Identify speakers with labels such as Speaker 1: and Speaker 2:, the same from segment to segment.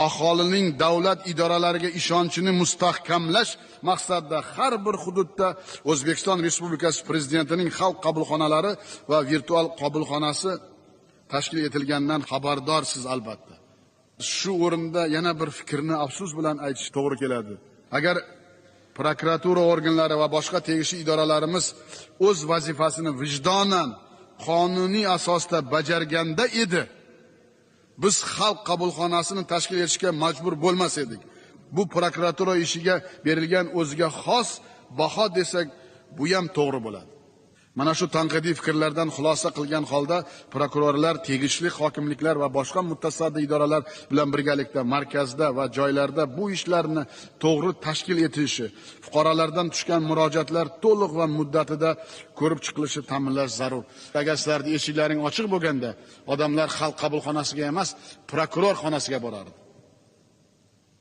Speaker 1: Aholining davlat idoralariga ishonchini mustahkamlash maqsadida har bir hududda O'zbekiston Respublikasi Prezidentining xalq qabulxonalari va virtual qabulxonasi tashkil etilganidan xabardorsiz albatta. Shu o'rinda yana bir fikrni afsus bilan aytish to'g'ri keladi. Agar prokuratura organlari va boshqa tegishli idoralarimiz o'z vazifasini vijdonan, qonuniy asosda bajarganda edi, biz xalq qabulxonasini tashkil etishga majbur bo'lmas edik. Bu prokuratura ishiga berilgan o'ziga xos baho desak, bu ham to'g'ri bo'ladi. Mana shu tanqidiy fikrlardan xulosa qilgan holda prokurorlar tegishli hokimliklar va boshqa mutasaddi idoralar bilan birgalikda markazda va joylarda bu ishlarni to'g'ri tashkil etilishi, fuqarolardan tushgan murojaatlar to'liq va muddatida ko'rib chiqilishi ta'minlash zarur. Agar sizlarning eshiklaring ochiq bo'lganda, odamlar xalq qabulxonasiga emas, prokuror xonasiga borardi.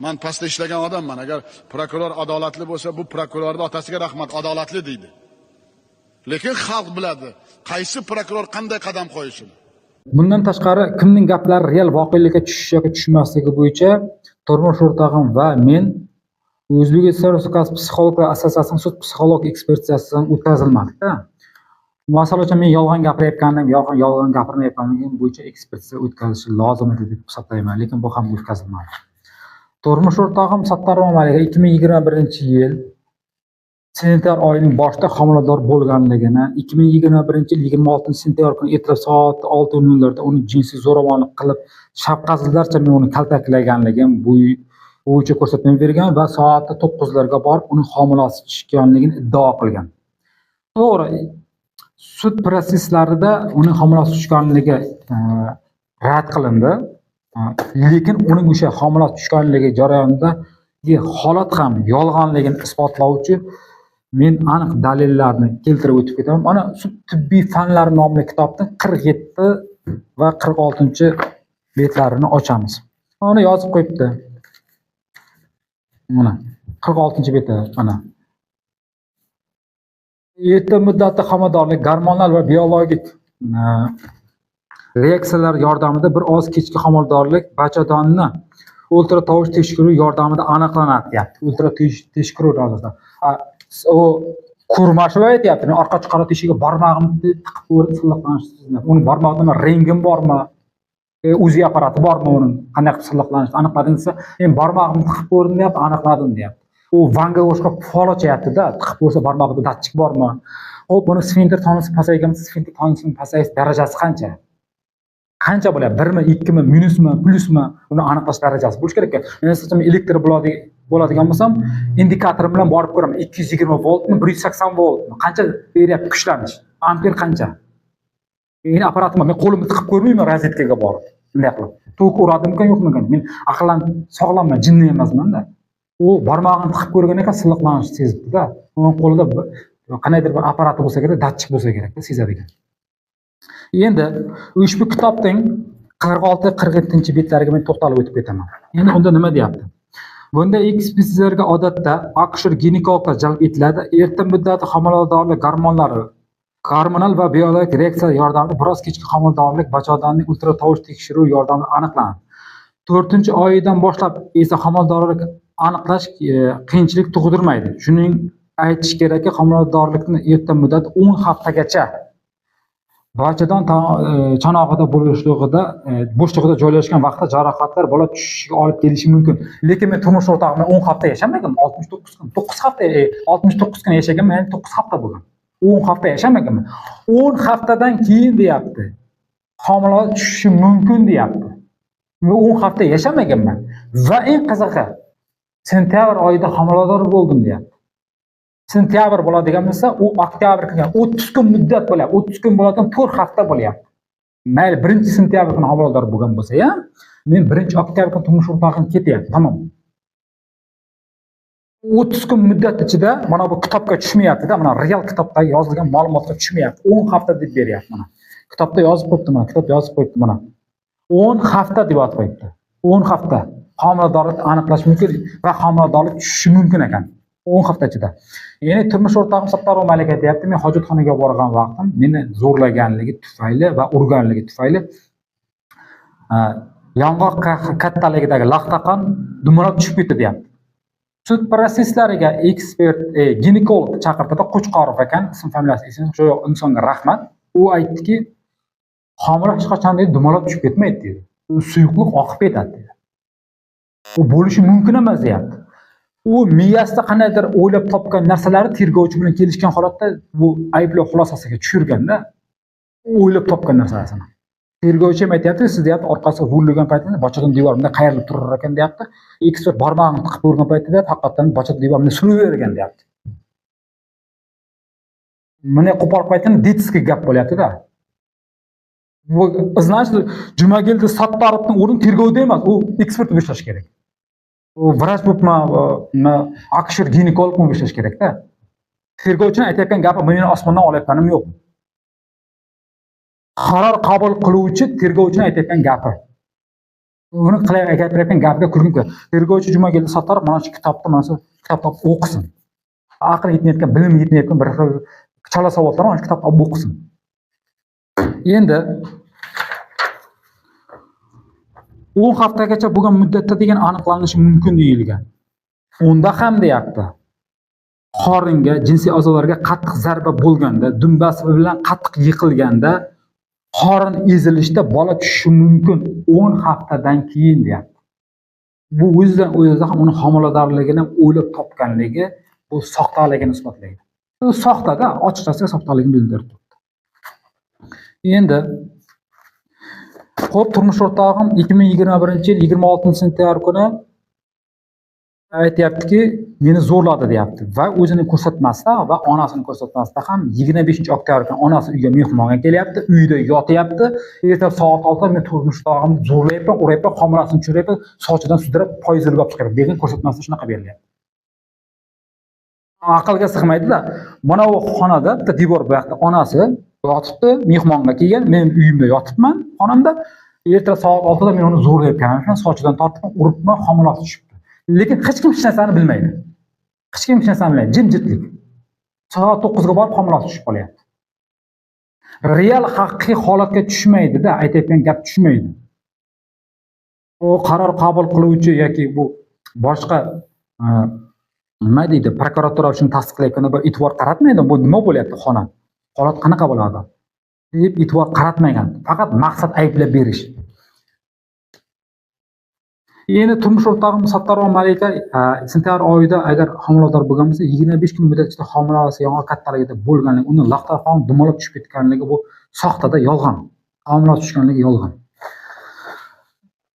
Speaker 1: Men pastda ishlagan odamman. Agar prokuror adolatli bo'lsa, bu prokurorning otasiga rahmat, adolatli deydi. Lekin xalq biladi, qaysi prokuror qanday qadam qo'yishini.
Speaker 2: Bundan tashqari, kimning gaplari real voqelikka tushishi yoki tushmasligi bo'yicha turmush o'rtog'im va men O'zbekiston Respublikasi psixologlar assotsiatsiyasining sud psixolog ekspertizasidan o'tkazilmadik-da. Masalan uchun, men yolg'on gapirayotganim yoki yolg'on gapirmayotganim bo'yicha ekspertiza o'tkazishi lozim edi deb hisoblayman, lekin bu ham o'tkazilmadi. Turmush o'rtog'im Sattorova Malika 2021-yil sentyabr oyining boshida homilador bo'lganligini, 2021-yil 26 sentyabr kuni ertalab soat 6:00 da uni jinsiy zo'ravonlik qilib, shafqatsizlarcha men uni kaltaklaganligim bu bo'yicha ko'rsatma bergan va soati 9larga borib uning homilasi tushganligini iddao qilgan. To'g'ri, sud protsesslarida uning homilasi tushganligi rad qilindi. Lekin uning o'sha homila tushganligi jarayonida holat ham yolg'onligini isbotlovchi men aniq dalillarni keltirib o'tib ketaman. Mana, "Sud tibbiy fanlar" nomli kitobning 47 va 46 betlarini ochamiz. Mana, yozib qo'yibdi. Mana, 46 beti mana. Erta muddatli homiladorlik gormonal va biologik reaksiyalar yordamida, bir oz kechki homiladorlik bachadonni ultratovush tekshiruvi yordamida aniqlanadi deyapti. Ultra tekshiruv yordamida. U ko'rmashib aytyapti. Men orqa chiqarib teshigiga barmog'imni tiqib ko'rib silliqlanish. Uni barmog'ida nima, rentgen bormi? UZI apparati bormi uning? Qanday qilib silliqlanishni aniqlading desa, men barmog'imni tiqib ko'rdim deyapti, aniqladim deyapti. U vanga o'xshab fol ochyapti-da, tiqib ko'rsa barmog'ida datchik bormi? Xo'p, buni sfinter tonusi pasaygan, sfinter tonusining pasayish darajasi qancha? Qancha bo'lyapti? Birmi, ikkimi, minusmi, plyusmi? Uni aniqlash darajasi bo'lishi kerak. Men masalan elektr bo'ladigan bo'lsam, indikatorim bilan borib ko'raman. 220 voltmi, 180 voltmi? Qancha beryapti kuchlanish? Amper qancha? Meni apparatim bor. Men qo'limni tiqib ko'rmayman rozetkaga borib. Bunday qilib. Tok uradimikan, yo'qmikan? Men aqlan sog'lomman, jinni emasman-da. U barmog'ini tiqib ko'rgan ekan, silliqlanishni sezibdi-da. Uning qo'lida qandaydir bir apparati bo'lsa kerak, datchik bo'lsa kerak, sezadigan. Endi ushbu kitobning 46 47 betlariga men to'xtalib o'tib ketaman. Endi unda nima deyapti? Bunda ekspertizlarga odatda akusher ginekologlar jalb etiladi. Erta muddatli homiladorlik gormonlari, gormonal va biologik reaksiya yordamida biroz kechki homiladorlik bachadonning ultratovush tekshiruvi yordamida aniqlanadi. To'rtinchi oyidan boshlab esa homiladorlik aniqlash qiyinchilik tug'dirmaydi. Shuning aytish kerakki, homiladorlikni erta muddat 10 haftagacha bachadon chanog'ida bo'shlig'ida joylashgan vaqtda jarohatlar bola tushishiga olib kelishi mumkin. Lekin men turmush o'rtog'im bilan 10 hafta yashamaganman, 69 kun, 9 hafta, 69 kun yashaganman, ya'ni 9 hafta bo'lgan. 10 hafta yashamaganman. 10 haftadan keyin deyapti. Homila tushishi mumkin deyapti. Men 10 hafta yashamaganman. Va eng qizig'i, sentyabr oyida homilador bo'ldim deyapti. Sentyabr bo'ladigan bo'lsa, u oktyabr qilgan 30 kun muddat bo'lyapti. 30 kun bo'ladigan 4 hafta bo'lyapti. Mayli, 1 sentyabr kuni homilador bo'lgan bo'lsa ham, men 1 oktyabr kuni turmush o'rtog'im ketyapti, tamom. 30 kun muddat ichida mana bu kitobga tushmayapti-da, mana real kitobda yozilgan ma'lumotlar tushmayapti. 10 hafta deb beryapti mana. Kitobda yozib qo'yibdi mana, kitob yozib qo'yibdi mana. 10 hafta deb yozib qo'yibdi. 10 hafta homiladorlik aniqlash mumkin va homiladorlik tushishi mumkin ekan. 10 hafta ichida. Ya'ni turmush o'rtog'im Sattorova Malika aytyapti, men hojatxonaga borgan vaqtim meni zo'rlaganligi tufayli va urganligi tufayli Yong'oq kattaligidagi laxtaqon dumalab tushib ketdi deyapti. Sud protsesslariga ekspert, ginekolog chaqirtidi, Qo'chqorov ekan, ism familiyasi esimda, shu insonga rahmat. U aytdiki, homila hech qachon deydi dumalab tushib ketmaydi dedi. U suyuqlik oqib ketadi dedi. U bo'lishi mumkin emas deyapti. U miyasida qandaydir o'ylab topgan narsalari tergovchi bilan kelishgan holatda bu ayblov xulosasiga tushirganda o'ylab topgan narsasini. Tergovchi ham aytyapti, siz deyapti, orqasiga vurilgan paytida bochadan devor bunday qayrilib turar ekan deyapti. Ekspert barmog'ini tiqib ko'rgan paytida deyapti, haqiqatan bochadan devor bunday suravergan deyapti. Mana qo'pol paytida detskiy gap bo'lyapti-da. Bu значит, Jumageldi Sattorovning o'rni tergovda emas, u ekspert bo'lib ishlash kerak. U vrach bo'libmi, akusher ginekolog bo'lib ishlash kerak-da. Tergovchini aytayotgan gapi meni osmondan olayotganim yo'q. Qaror qabul qiluvchi tergovchini aytayotgan gapi. Uni gapirayotgan gapiga kulgim keladi. Tergovchi Jumageldi Sattorov mana shu kitobni, mana shu kitobni olib o'qisin. Aqli yetmayotgan, bilimi yetmayotgan bir xil chala savollar mana shu kitobni olib o'qisin. Endi 10 haftagacha bo'lgan muddatda degan aniqlanishi mumkin deyilgan. Unda ham deyapti. Qoringa, jinsiy a'zolarga qattiq zarba bo'lganda, dumbasi bilan qattiq yiqilganda qorin ezilishda bola tushishi mumkin 10 haftadan keyin deyapti. Bu o'zidan o'zi ham uni homiladorligini o'ylab topganligi, bu soxtaligini isbotlaydi. Bu soxtada, ochiqchasiga soxtaligini bildirib turibdi. Endi xo'p, turmush o'rtog'im 2021-yil 26-sentyabr kuni aytyaptiki, meni zo'rladi deyapti va o'zini ko'rsatmasdan va onasini ko'rsatmasdan ham 25-oktyabr kuni onasi uyga mehmonga kelyapti, uyda yotyapti. Ertalab soat 6da men turmush o'rtog'imni zo'rlayapman, uryapman, homilasini tushiryapman, sochidan sudrab poyezdga olib chiqyapman degan ko'rsatmasdan shunaqa berilyapti. Aqlga sig'maydi-da. Mana bu xonada bitta devor bu yoqda onasi yotibdi, mehmonga kelgan, men uyimda yotibman, xonamda. Ertalab soat 6da men uni zo'rlayotganimdan sochidan tortib, uribman, homilasi tushibdi. Lekin hech kim hech narsani bilmaydi. Hech kim hech narsani bilmaydi. Jimjitlik. Soat 9 ga borib homilasi tushib qolyapti. Real haqiqiy holatga tushmaydi-da, aytayotgan gap tushmaydi. U qaror qabul qiluvchi yoki bu boshqa nima deydi, prokuratura shuni tasdiqlayotganda bir e'tibor qaratmaydi, bu nima bo'lyapti holat? Holat qanaqa bo'ladi? Deb e'tibor qaratmagan. Faqat maqsad ayblab berish. Endi turmush o'rtog'im Sattorova Malika sentyabr oyida agar homilador bo'lgan bo'lsa, 25 kun muddat ichida homilasi yong'oq kattaligida bo'lganligi, uni laxtarxon dumalab tushib ketganligi bu soxtada yolg'on. Homilasi tushganligi yolg'on.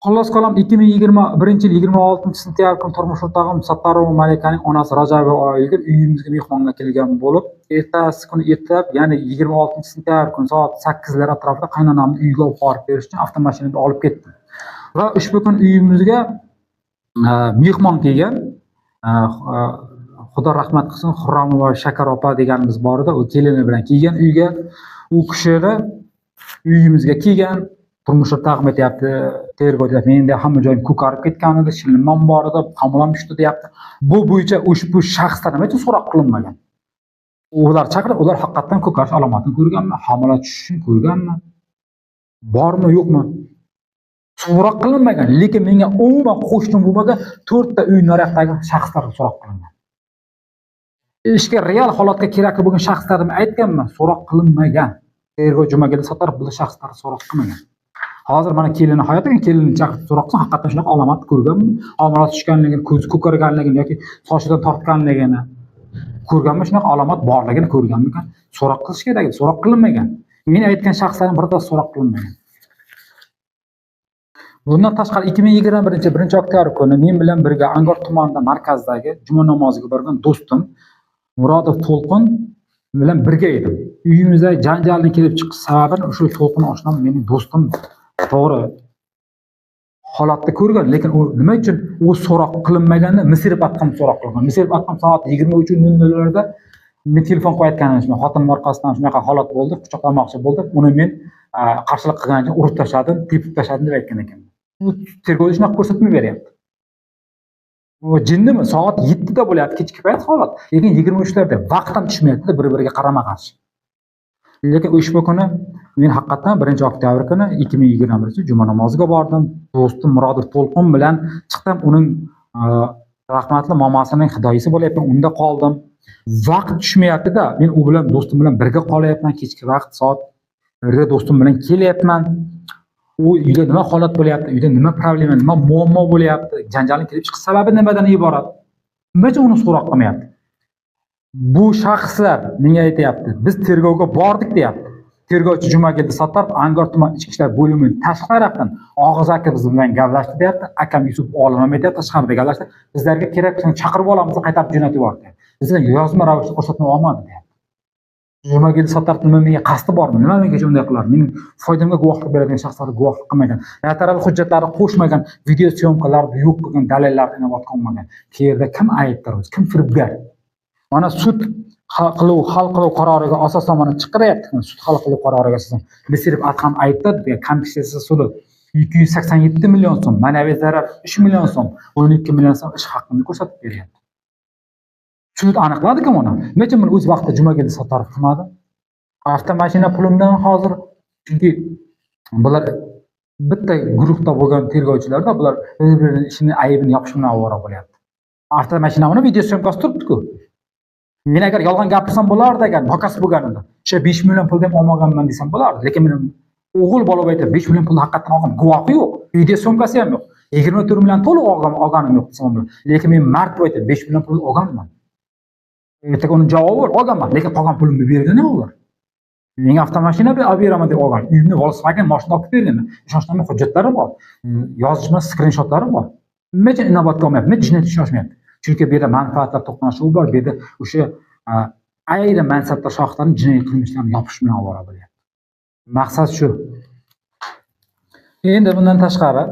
Speaker 2: Xullas kalom 2021-yil 26-sentyabr kuni turmush o'rtog'im Sattorova Malikaning onasi Rajabova Oygul uyimizga mehmonga kelgan bo'lib, ertasi kuni ertalab, ya'ni 26-sentyabr kuni soat 8 lar atrofida qaynonamni uyga olib borib berish uchun avtomashinada olib ketdim. Va ushbu kun uyimizga mehmon kelgan. Xudo rahmat qilsin, Xurramova Shakar opa deganimiz bor edi, u kelini bilan kelgan uyga. U kishini uyimizga kelgan, turmush o'rtog'im aytyapti, tergov deyapti, menda hamma joyim ko'karib ketgan edi, shilinmam bor edi, homilam tushdi deyapti. Bu bo'yicha ushbu shaxslar nima uchun so'roq qilinmagan? Ular chaqirib, ular haqiqatdan ko'karish alomatini ko'rganmi, homila tushishini ko'rganmi? Bormi, yo'qmi? So'roq qilinmagan, lekin menga umuman qo'shni bo'lmagan 4 ta uy naryoqdagi shaxslar so'roq qilingan. Ishga real holatga kerakli bo'lgan shaxslarni aytganman, so'roq qilinmagan. Tergov Jumageldi Sattorov bu shaxslar so'roq qilmagan. Hozir mana kelini hayot ekan, kelinni chaqirib so'roq qilsam, haqiqatan shunaqa alomat ko'rganmi? Homila tushganligini, ko'zi ko'karganligini yoki sochidan tortganligini ko'rganmi? Shunaqa alomat borligini ko'rganmikan? So'roq qilish kerak edi, so'roq qilinmagan. Men aytgan shaxslarning birortasi so'roq qilinmagan. Bundan tashqari 2021 1-oktyabr kuni men bilan birga Angor tumanida markazdagi juma namoziga borgan do'stim Murodov To'lqin bilan birga edim. Uyimizda janjalning kelib chiqish sababini o'sha To'lqin oshnam mening do'stim to'g'ri holatni ko'rgan, lekin u nima uchun u so'roq qilinmaganda Misirov Adham so'roq qilgan. Misirov Adham soat 23:00 da men telefon qo'yayotganim shu xotinim orqasidan shunaqa holat bo'ldi, quchoqlamoqchi bo'ldi. Uni men qarshilik qilgan uchun urib tashladim, tepib tashladim deb aytgan ekanman. Bu tergovda shunaqa ko'rsatma beryapti. U jinnimi? Soat 7 da bo'lyapti kechki payt holat. Lekin 23larda vaqt ham tushmayapti, bir-biriga qarama-qarshi. Lekin ushbu kuni men haqiqatdan 1 oktyabr kuni 2021 juma namoziga bordim. Do'stim Murodov To'lqin bilan chiqdim. Uning rahmatli momasining hidoyasi bo'lyapman, unda qoldim. Vaqt tushmayapti-da. Men u bilan, do'stim bilan birga qolyapman. Kechki vaqt soat 1da do'stim bilan kelyapman. U uyda nima holat bo'lyapti, uyda nima problema, nima muammo bo'lyapti, janjalning kelib chiqish sababi nimadan iborat? Nima uchun uni so'roq qilmayapti? Bu shaxslar menga aytyapti, biz tergovga bordik deyapti. Tergovchi Jumageldi Sattorov Angor tuman ichki ishlar bo'limining tashqi tarafdan og'zaki biz bilan gaplashdi deyapti. Akam Yusuf Olim ham aytyapti, tashqarida gaplashdi. Bizlarga kerak bo'lsa chaqirib olamiz, qaytarib jo'natib yubordi deyapti. Bizdan yozma ravishda ko'rsatma olmadi deyapti. Jumageldi Sattorov nima menga qasdi bormi? Nima menga unday qiladi? Mening foydamga guvohlik beradigan shaxslarni guvohlik qilmagan, notarial hujjatlarni qo'shmagan, video syomkalarni yo'q qilgan, dalillarni inobatga olmagan. Bu yerda kim aybdor o'zi? Kim firibgar? Mana sud hal qiluv qaroriga asosan mana chiqaryapti. Sud hal qiluv qaroriga asosan Misirov Adham aybdor degan kompensatsiya sudi 287 million so'm, ma'naviy zarar 3 million so'm, 12 million so'm ish haqini ko'rsatib beryapti. Sud aniqladi-ku uni. Nima uchun buni o'z vaqtida Jumageldi Sattorov qilmadi? Avtomashina pulimdan hozir, chunki bular bitta guruhda bo'lgan tergovchilarda bular bir-birini ishini aybini yopish bilan ovora bo'lyapti. Avtomashinamni video syomkasi turibdi-ku. Men agar yolg'on gapirsam bo'lardi, agar nokas bo'lganimda. O'sha 5 million pulni ham olmaganman desam bo'lardi. Lekin men o'g'il bola aytib 5 million pulni haqiqatdan olgan guvohi yo'q. Video syomkasi ham yo'q. 24 million to'liq olganim yo'q desam bo'ladi. Lekin men mard bo'lib aytib 5 million pul olganman. Ertaga uni javobi bor, olganman, lekin qolgan pulimni berdi ular. Menga avtomashina olib beraman deb olgan. Uyimni Volkswagen mashina olib berganman. Ishonchnoma hujjatlari bor. Yozishma skrinshotlari bor. Nima uchun inobatga olmayapti? Nima jinoyat ishini ochmayapti? Chunki bu yerda manfaatlar to'qnashuvi bor, bu yerda o'sha ayrim mansabdor shaxslarning jinoiy qilmishlarini yopish bilan ovora bo'lyapti. Maqsad shu. Endi bundan tashqari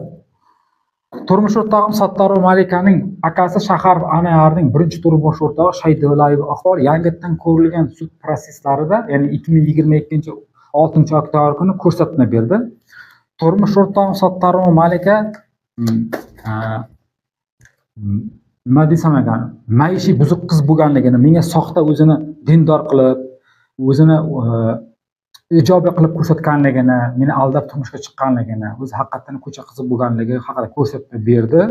Speaker 2: turmush o'rtog'im Sattorova Malikaning akasi Shaharov Anvarning birinchi turmush o'rtog'i Shaydullayev Iqbol yangitdan ko'rilgan sud protsesslarida, ya'ni 2022 6 oktyabr kuni ko'rsatma berdi. Turmush o'rtog'im Sattorova Malika nima desam ekan, maishiy buzuq qiz bo'lganligini, menga soxta o'zini dindor qilib, o'zini ijobiy qilib ko'rsatganligini, meni aldab turmushga chiqqanligini, o'zi haqiqatdan ko'cha qizi bo'lganligi haqida ko'rsatma berdi.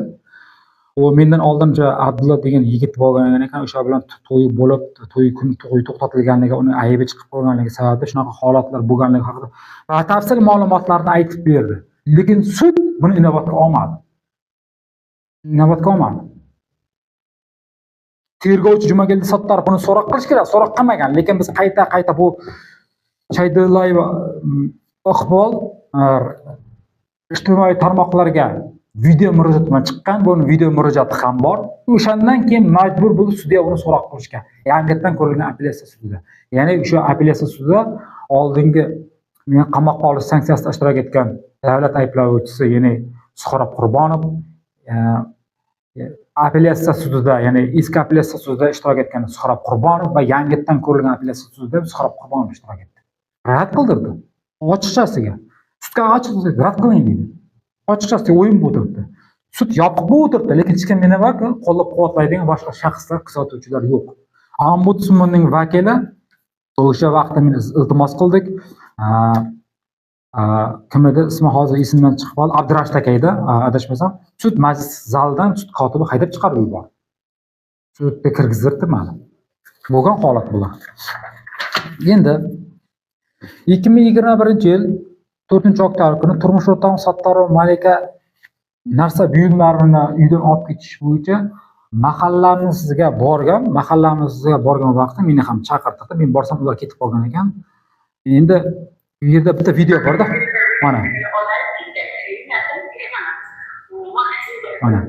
Speaker 2: U mendan oldin Abdulla degan yigit bo'lgan ekan, o'sha bilan to'y bo'lib, to'y kuni to'y to'xtatilganligi, uni aybi chiqib qolganligi sababli shunaqa holatlar bo'lganligi haqida batafsil ma'lumotlarni aytib berdi. Lekin sud buni inobatga olmadi. Inobatga olmadi. Tergovchi Jumageldi Sattorov buni so'roq qilish kerak, so'roq qilmagan, lekin biz qayta-qayta bu Shaydullayeva Iqbol ijtimoiy tarmoqlarga video murojaat bilan chiqqan, buni video murojaati ham bor. O'shandan keyin majbur bo'ldi sudya uni so'roq qilishga. Yangitdan ko'rilgan apellyatsiya sudida. Ya'ni o'sha apellyatsiya sudida oldingi meni qamoqqa olish sanksiyasida ishtirok etgan davlat ayblovchisi, ya'ni Suhrob Qurbonov, apellyatsiya sudida, ya'ni eski apellyatsiya sudida ishtirok etgan Suhrob Qurbonov va yangitdan ko'rilgan apellyatsiya sudida Suhrob Qurbonov ishtirok etdi. Rad qildirdi. Ochiqchasiga. Sudga ochiq rad qiling dedi. Ochiqchasiga o'yin bo'lib o'tiribdi. Sud yopiq bo'lib o'tiribdi, lekin hech kim meni qo'llab-quvvatlaydigan boshqa shaxslar, kuzatuvchilar yo'q. Ombudsmanning vakili o'sha vaqtda men iltimos qildik. Kim edi? Ismi hozir esimdan chiqib qoldi. Abdurashid aka edi, adashmasam. Sud majlis zalidan sud kotibi haydab chiqarib yubordi. Sudga kirgizdirmadi. Bo'lgan holat bular. Endi 2021 yil 4 oktyabr kuni turmush o'rtog'im Sattorova Malika narsa buyumlarini uydan olib ketish bo'yicha mahallamizga borgan vaqtda meni ham chaqirtirdi. Men borsam, ular ketib qolgan ekan. Endi bu yerda bitta video borda. Mana. Mana.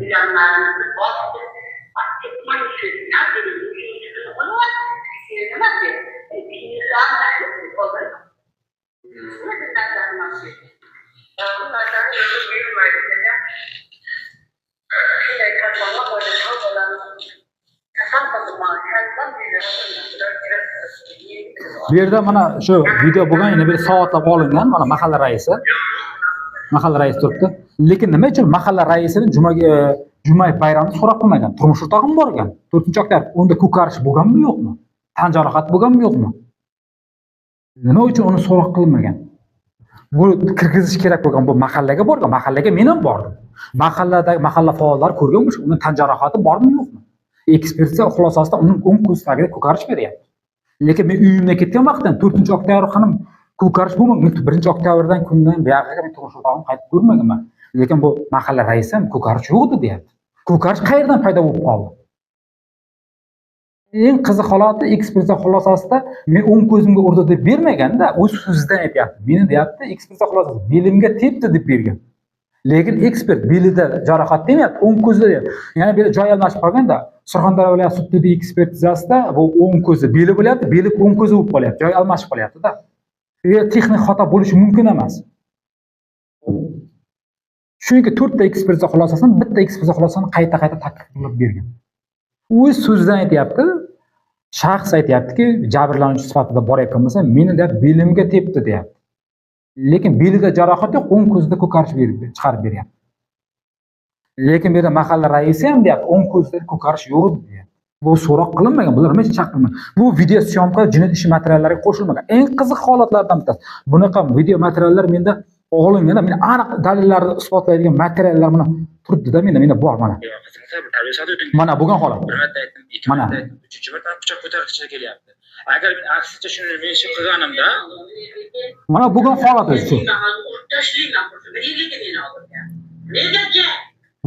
Speaker 2: Bu yerda mana shu video bo'lgan, yana bir soatlab olingan, mana mahalla raisi. Mahalla raisi turibdi. Lekin nima uchun mahalla raisini jumaga juma bayramida so'roq qilmagan? Turmush o'rtog'im bor ekan. 4 oktyabr unda ko'karish bo'lganmi, yo'qmi? Tan jarohati bo'lganmi, yo'qmi? Nima uchun uni so'roq qilinmagan? Bu kirgizish kerak bo'lgan, bu mahallaga borgan, mahallaga men ham bordim. Mahalladagi mahalla faollari ko'rgan bo'lsa, uni tan jarohati bormi yo'qmi? Ekspertiza xulosasida uning o'ng ko'z tagida ko'karish beryapti. Lekin men uyimdan ketgan vaqtdan 4-oktyabr kuni ko'karish bo'lmagan. Men 1-oktyabrdan kundan buyog'iga men turmush o'rtog'imni qaytib ko'rmaganman. Lekin bu mahalla raisi ham ko'karish yo'q edi deyapti. Ko'karish qayerdan paydo bo'lib qoldi? Eng qiziq holati ekspertiza xulosasida men o'ng ko'zimga urdi deb bermaganda, o'z so'zidan aytyapti. Meni deyapti, ekspertiza xulosasi belimga tepdi deb bergan. Lekin ekspert belida jarohat demayapti, o'ng ko'zida deyapti. Ya'ni bu yerda joy almashib qolganda, Surxondaryo viloyati sud tibbiy ekspertizasida bu o'ng ko'zi beli bo'lyapti, beli o'ng ko'zi bo'lib qolyapti, joy almashib qolyapti-da. Bu yerda texnik xato bo'lishi mumkin emas. Chunki 4 ta ekspertiza xulosasini bitta ekspertiza xulosasini qayta-qayta takrorlab bergan. O'z so'zidan aytyapti, shaxs aytyaptiki, jabrlanuvchi sifatida borayotgan bo'lsa, meni deyapti, belimga tepdi deyapti. Lekin belida jarohat yo'q, o'ng ko'zida ko'karish berib chiqarib beryapti. Lekin bu yerda mahalla raisi ham deyapti, o'ng ko'zida ko'karish yo'q deyapti. Bu so'roq qilinmagan, bular nima chaqirilmagan. Bu video syomka jinoyat ishi materiallariga qo'shilmagan. Eng qiziq holatlardan bittasi. Bunaqa video materiallar menda olingan, men aniq dalillarni isbotlaydigan materiallar mana turibdi-da, menda bor mana. Mana bo'lgan holat.
Speaker 3: Bir marta aytdim, ikki marta aytdim, uchinchi marta pichoq ko'targ'ichida kelyapti. Agar men aksicha shuni men ish qilganimda,
Speaker 2: mana bo'lgan holat o'zi shu.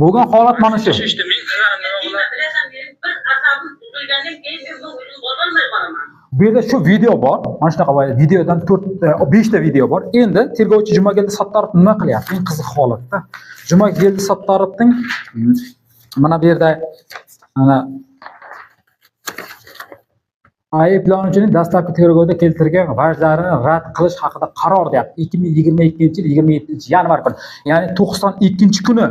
Speaker 2: Bo'lgan holat mana shu. Bu yerda shu video bor. Mana shunaqa videodan 4 5 ta video bor. Endi tergovchi Jumageldi Sattorov nima qilyapti? Eng qiziq holatda. Jumageldi Sattorovning mana bu yerda mana ayblanuvchining dastlabki tergovda keltirgan vajlarini rad qilish haqida qaror deyapti. 2022-yil 27-yanvar kuni, ya'ni 92-kuni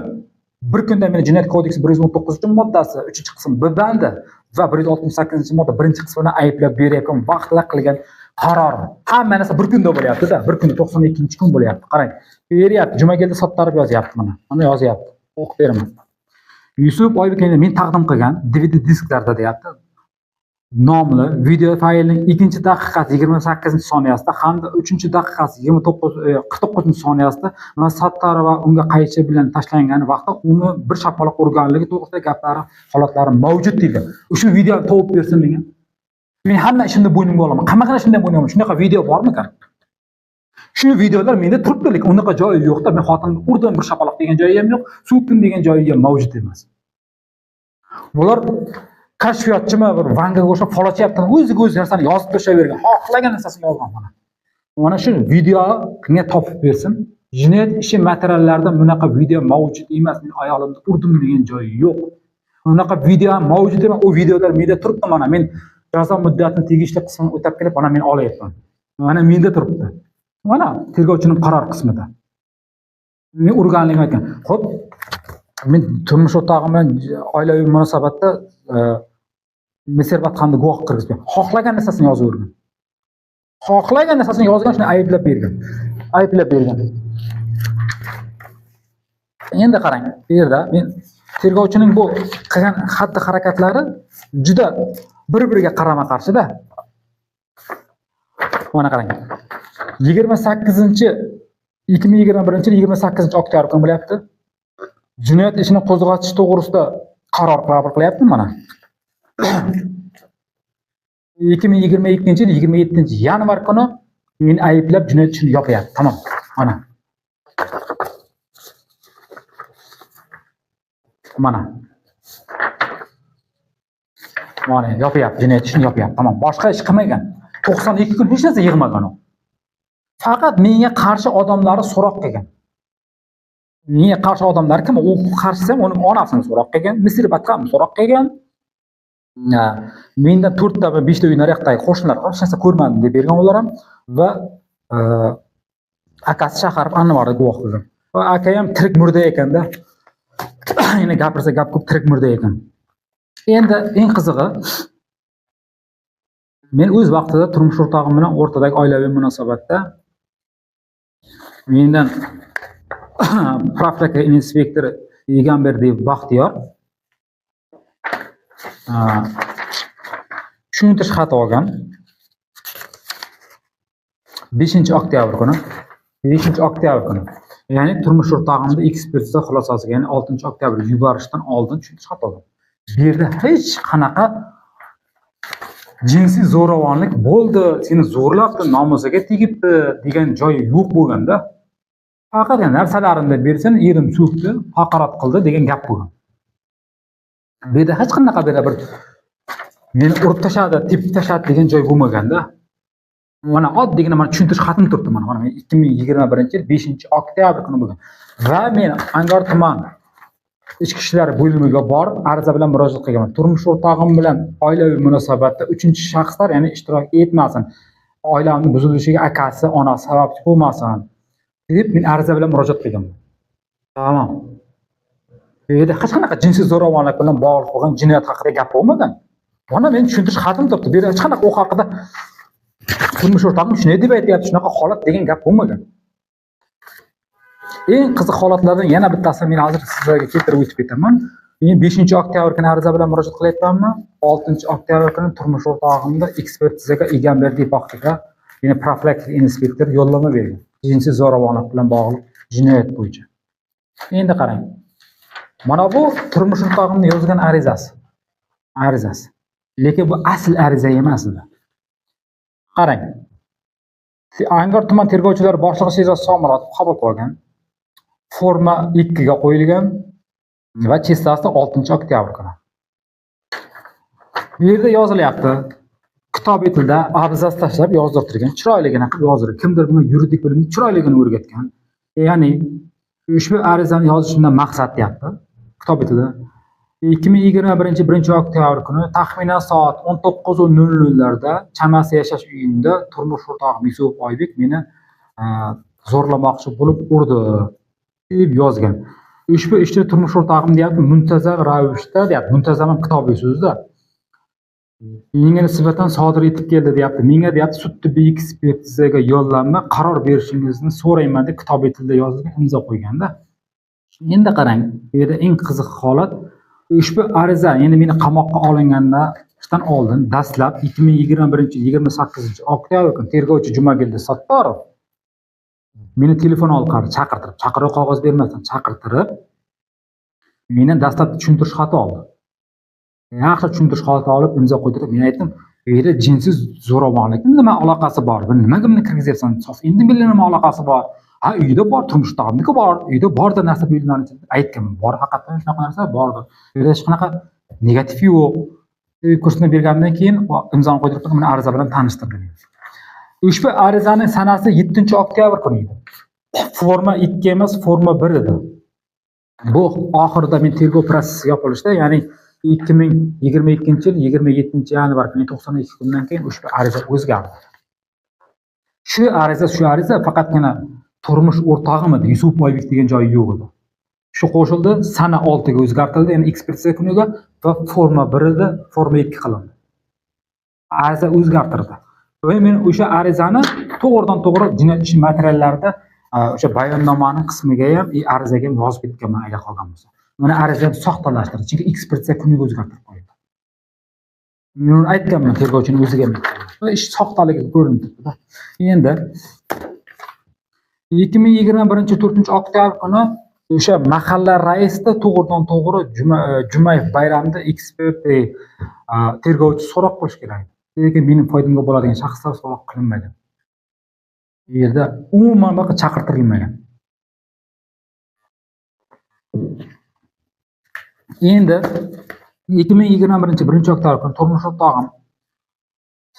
Speaker 2: bir kunda meni Jinoyat kodeksi 119-moddasi 3-qism B bandi va 168-modda 1-qismini ayblab berayotgan vaqtida qilgan qaror. Hamma narsa bir kunda bo'lyapti-da, bir kunda 92-kun bo'lyapti. Qarang, beryapti. Jumageldi Sattorov yozyapti mana. Mana yozyapti. O'qib beraman. Yusuf Oybekni men taqdim qilgan DVD disklarda deyapti. Nomli video faylning 2-daqiqasi 28-soniyasida hamda 3-daqiqasi 49-soniyasida mana Sattorova unga qaychi bilan tashlangani vaqtda uni bir shapaloq urganligi to'g'risida gaplari, holatlari mavjud deydi. Shu videoni topib bersin menga. Men hamma ishimni bo'ynimga olaman. Qanaqa ishimni bo'ynimga olaman? Shunaqa video bormikan? Shu videolar menda turibdi, lekin unaqa joyi yo'qda. Men xotinimni urdim bir shapaloq degan joyi ham yo'q, so'kdim degan joyi ham mavjud emas. Bular kashfiyotchimi, bir Vangaga o'xshab folachyapti, o'ziga o'zi narsani yozib tashlavergan, xohlagan narsasini yozgan mana. Mana shu videoni topib bersin. Jinoyat ishi materiallarida bunaqa video mavjud emas. Men ayolimni urdim degan joyi yo'q. Unaqa video ham mavjud emas. U videolar menda turibdi mana. Men jazo muddatini tegishli qismini o'tab kelib, mana men olyapman. Mana menda turibdi. Mana tergovchining qaror qismida. Men urganligimni aytgan. Xo'p, men turmush o'rtog'im bilan oilaviy munosabatda Miserbat xonni guvoh qilgizgan. Xohlagan narsasini yozib o'rgan. Xohlagan narsasini yozgan, shuni ayblab bergan. Ayblab bergan. Endi qarang, bu yerda men tergovchining bu qilgan xatti harakatlari juda bir-biriga qarama-qarshida. Mana qarang. 2021-yil 28-oktyabr kuni bo'lyapti. Jinoyat ishini qo'zg'atish to'g'risida qaror qabul qilyapti mana. 2022-yil 27-yanvar kuni meni ayblab jinoyat ishini yopyapti. Tamom. Mana. Mana. Mana yopyapti, jinoyat ishini yopyapti. Tamom. Boshqa ish qilmagan. 92 kun hech narsa yig'magan u. Faqat menga qarshi odamlarni so'roq qilgan. Menga qarshi odamlar kim? U qarshisi ham uning onasini so'roq qilgan, Misrbatga ham so'roq qilgan. Mendan 4 ta 5 ta uy naryoqdagi qo'shnilar hech narsa ko'rmadim deb bergan ular ham va akasi Shaharov Anvarni guvoh qilgan. Va aka ham tirik murda ekanda. Endi gapirsa gap ko'p, tirik murda ekan. Endi eng qizig'i, men o'z vaqtida turmush o'rtog'im bilan o'rtadagi oilaviy munosabatda mendan profilaktika inspektori Egamberdiyev Baxtiyor tushuntirish xati olgan. 5 oktyabr kuni, 5 oktyabr kuni, ya'ni turmush o'rtog'imni ekspertiza xulosasiga, ya'ni 6 oktyabr yuborishdan oldin tushuntirish xati oldim. Bu yerda hech qanaqa jinsiy zo'ravonlik bo'ldi, seni zo'rlabdi, nomusiga tegibdi degan joyi yo'q bo'lganda, faqat narsalarimni bersin, erim so'kdi, haqorat qildi degan gap bo'lgan. Bu yerda hech qanaqa bir meni urib tashladi, tepib tashladi degan joy bo'lmaganda. Mana oddiygina mana tushuntirish xatim turibdi mana 2021-yil 5 oktyabr kuni bo'lgan. Va men Angor tuman Ichki ishlar bo'limiga borib ariza bilan murojaat qilganman. Turmush o'rtog'im bilan oilaviy munosabatda uchinchi shaxslar, ya'ni ishtirok etmasin. Oilamning buzilishiga akasi, onasi sababchi bo'lmasin deb men ariza bilan murojaat qilganman. Tamom. Bu yerda hech qanaqa jinsiy zo'ravonlik bilan bog'liq bo'lgan jinoyat haqida gap bo'lmagan. Mana men tushuntirish xatim turibdi. Bu yerda hech qanaqa u haqida turmush o'rtog'im shunday deb aytyapti, shunaqa holat degan gap bo'lmagan. Eng qiziq holatlardan yana bittasini men hozir sizlarga keltirib o'tib ketaman. Men 5 oktyabr kuni ariza bilan murojaat qilyapmanmi? 6 oktyabr kuni turmush o'rtog'imni ekspertizaga Egamberdi Boqtiga, ya'ni profilaktik inspektor yo'llanma bergan. Jinsiy zo'ravonlik bilan bog'liq jinoyat bo'yicha. Endi qarang. Mana bu turmush o'rtog'imni yozgan arizasi. Arizasi. Lekin bu asl ariza emas edi. Qarang. Angor tuman tergovchilari boshlig'i Sherzod Somuratov qabul qilgan. Forma 2 ga qo'yilgan va chestasi 6 oktyabr kuni. Bu yerda yozilyapti. Kitob etilda abzas tashlab yozdirtirgan, chiroyligini qilib yozdirgan. Kimdir buni yuridik bilimni chiroyligini o'rgatgan. Ya'ni ushbu arizani yozishimdan maqsad deyapti. Kitob etilda 2021 1 oktyabr kuni taxminan soat 19:00 larda chamasi yashash uyimda turmush o'rtog'im Yusuf Oybek meni zo'rlamoqchi bo'lib urdi deb yozgan. Ushbu ishni turmush o'rtog'im deyapti, muntazam ravishda deyapti, muntazam ham kitobiy so'zda. Menga nisbatan sodir etib keldi deyapti. Menga deyapti sud tibbiy ekspertizaga yo'llanma qaror berishingizni so'rayman deb kitobiy tilda yozilgan, imzo qo'yganda. Endi qarang, bu yerda eng qiziq holat ushbu ariza, ya'ni meni qamoqqa olingandan oldin dastlab 2021 28 oktyabr kuni tergovchi Jumageldi Sattorov meni telefon orqali chaqirtirib, chaqiruv qog'oz bermasdan chaqirtirib, mendan dastlab tushuntirish xati oldi. Yaxshi tushuntirish xati olib imzo qo'ydirib, men aytdim, bu yerda jinsiy zo'ravonlikning nima aloqasi bor? Bu nimaga buni kirgizyapsan? Sof endi bilan nima aloqasi bor? Ha, uyda bor, turmush o'rtog'imniki bor, uyda borda narsa buyumlarni aytganman. Bor, haqiqatan shunaqa narsa bordir. Bu yerda hech qanaqa negativ yo'q. Ko'rsatma bergandan keyin imzoni qo'ydirib, meni ariza bilan tanishtirdi. Ushbu arizaning sanasi 7 oktyabr kuni edi. Forma 2 emas, forma 1 edi. Bu oxirida men tergov protsessi yopilishda, ya'ni 2022-yil 27 yanvar kuni 92 kundan keyin ushbu ariza o'zgardi. Shu ariza faqatgina turmush o'rtog'im edi, Yusuf Oybek degan joyi yo'q edi. Shu qo'shildi, sana 6 ga o'zgartirildi, ya'ni ekspertiza kuniga va forma 1 edi, forma 2 qilindi. Ariza o'zgartirildi. Va men o'sha arizani to'g'ridan to'g'ri jinoyat ishi materiallarida o'sha bayonnomaning qismiga ham, arizaga ham yozib ketganman agar qolgan bo'lsa. Mana arizani soxtalashtirdi, chunki ekspertiza kuniga o'zgartirib qo'ydi. Men uni aytganman tergovchining o'ziga ham. Va ish soxtaligi ko'rinib turibdi. Endi 2021 4 oktyabr kuni o'sha mahalla raisida to'g'ridan to'g'ri Jumayev Bayramda ekspert tergovchi so'roq qilish kerak. Lekin mening foydamga bo'ladigan shaxslar so'roq qilinmagan. Bu yerda umuman boshqa chaqirtirilmagan. Endi 2021 1 oktyabr kuni turmush o'rtog'im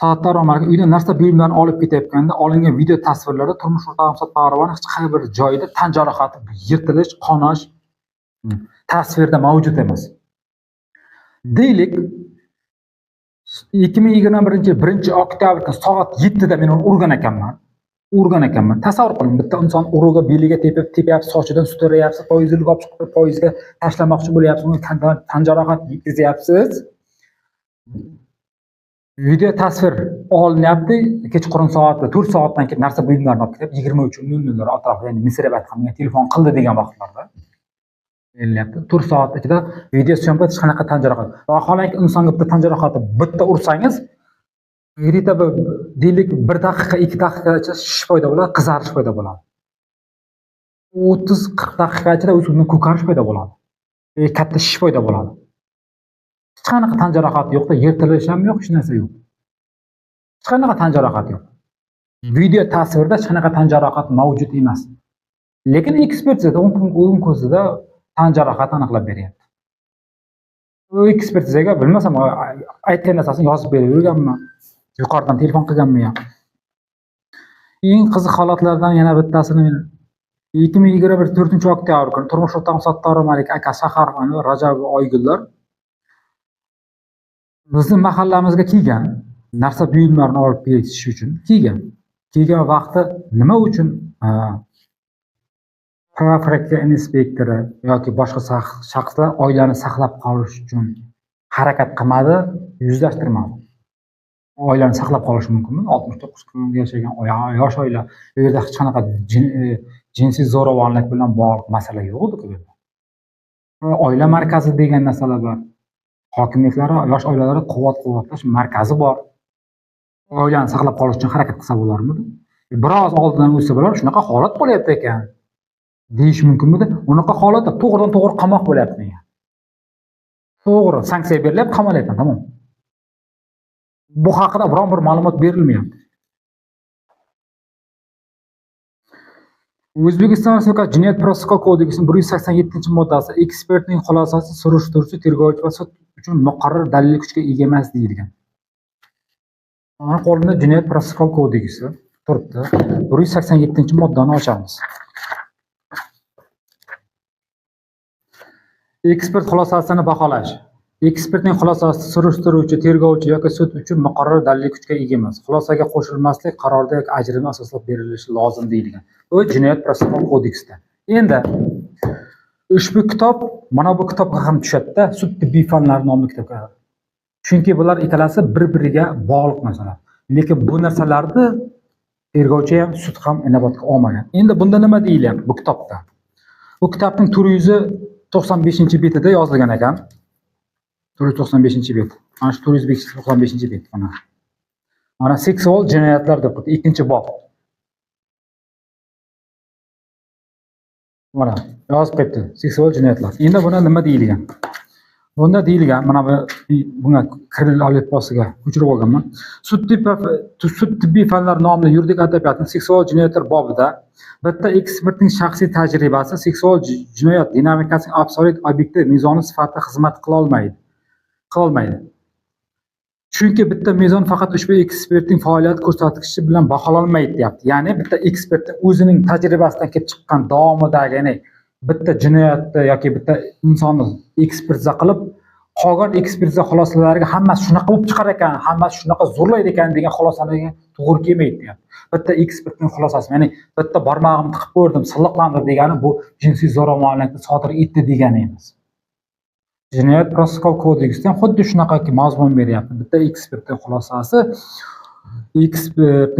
Speaker 2: Sattor Omarga uydan narsa buyumlarni olib ketayotganda olingan video tasvirlarda turmush o'rtog'im Sattorovani hech qanday bir joyida tan jarohati, yirtilish, qonash tasvirda mavjud emas. Deylik 2021 1 oktyabr kuni soat 7 da men uni urgan ekanman. Urgan ekanman. Tasavvur qiling, bitta inson urug'i beliga tepib, tepyapsiz, sochidan sutirayapsiz, poyezd olib chiqib, poyezdga tashlamoqchi bo'lyapsiz, unga tan jarohati yetkazyapsiz. Video tasvir olinyapti, kechqurun soat 4 soatdan keyin narsa buyumlarni olib ketib, 23:00 atrofida, ya'ni Misrabat ham menga telefon qildi degan vaqtlarda berilyapti. 4 soat ichida video syomka hech qanaqa tan jarohati. Vaholanki insonga bitta tan jarohati bitta ursangiz, Где-то deylik 1 daqiqa, 2 daqiqa ichida shishish paydo bo'ladi, qizarish paydo bo'ladi. 30-40 daqiqa ichida o'z-o'zidan ko'karish paydo bo'ladi. Katta shish paydo bo'ladi. Hech qanaqa tan jarohati yo'qda, yirtilish ham yo'q, hech narsa yo'q. Hech qanaqa tan jarohati yo'q. Video tasvirda hech qanaqa tan jarohati mavjud emas. Lekin ekspertizada o'ng ko'zida tan jarohati aniqlab beryapti. U ekspertizaga bilmasam aytgan narsasini yozib berib yurganman. Yuqoridan telefon qilganmi ham. Eng qiziq holatlardan yana bittasini men 2021 4-oktyabr kuni turmush o'rtog'im Sattorov Malik aka Saharov Rajab Oygullar bizni mahallamizga kelgan, narsa buyumlarni olib ketish uchun kelgan. Kelgan vaqti nima uchun profilaktika inspektori yoki boshqa shaxslar oilani saqlab qolish uchun harakat qilmadi, yuzlashtirmadi. Oilani saqlab qolish mumkinmi? 69 kun yashagan yosh oila, bu yerda hech qanaqa jinsiy zo'ravonlik bilan bog'liq masala yo'q edi bu yerda. Oila markazi degan narsalar bor. Hokimiyatlar yosh oilalarni quvvat-quvvatlash markazi bor. Oilani saqlab qolish uchun harakat qilsa bo'larmidi? Biroz oldindan o'tsa bo'lar, shunaqa holat bo'lyapti ekan deyish mumkinmidi? Unaqa holatda to'g'ridan to'g'ri qamoq bo'lyapti menga. To'g'ri, sanksiya berilyapti, qamalyapman, tamom. Bu haqida biron bir ma'lumot berilmayapti. O'zbekiston Respublikasi Jinoyat protsessual kodeksining 187-moddasi ekspertning xulosasi surishtiruvchi, tergovchi va sud uchun muqarrar dalil kuchga ega emas deyilgan. Mana qo'limda Jinoyat protsessual kodeksi turibdi. 187-moddani ochamiz. Ekspert xulosasini baholash. Ekspertning xulosasi surishtiruvchi, tergovchi yoki sud uchun muqarrar dalil kuchga ega emas. Xulosaga qo'shilmaslik qarorda yoki ajrimga asoslab berilishi lozim deyilgan. Bu Jinoyat protsessual kodeksida. Endi ushbu kitob mana bu kitobga ham tushadi-da, sud tibbiy fanlari nomli kitobga. Chunki bular ikkalasi bir-biriga bog'liq narsalar. Lekin bu narsalarni tergovchi ham, sud ham inobatga olmagan. Endi bunda nima deyilyapti bu kitobda? Bu kitobning 495-betida yozilgan ekan. 495-bet. Mana shu 495-bet mana. Mana seksual jinoyatlar deb qo'ydi, 2-bob. Mana yozib qo'yibdi, seksual jinoyatlar. Endi buni nima deyilgan? Bunda deyilgan, mana bu bunga kirill alifbosiga ko'chirib olganman. Sud tibbiy fanlar nomli yuridik adabiyotning seksual jinoyatlar bobida bitta ekspertning shaxsiy tajribasi seksual jinoyat dinamikasining absolyut obyektiv mezoni sifatida xizmat qila olmaydi. Chunki bitta mezon faqat ushbu ekspertning faoliyat ko'rsatkichi bilan baholanmaydi deyapti. Ya'ni bitta ekspertning o'zining tajribasidan kelib chiqqan davomidagi, ya'ni bitta jinoyatni yoki bitta insonni ekspertiza qilib, qolgan ekspertiza xulosalariga hammasi shunaqa bo'lib chiqar ekan, hammasi shunaqa zo'rlaydi ekan degan xulosalarga to'g'ri kelmaydi deyapti. Bitta ekspertning xulosasi, ya'ni bitta barmog'imni tiqib ko'rdim, silliqlandi degani bu jinsiy zo'ravonlikni sodir etdi degani emas. Jinoyat protsessual kodeksida ham xuddi shunaqaki mazmun beryapti. Bitta ekspertning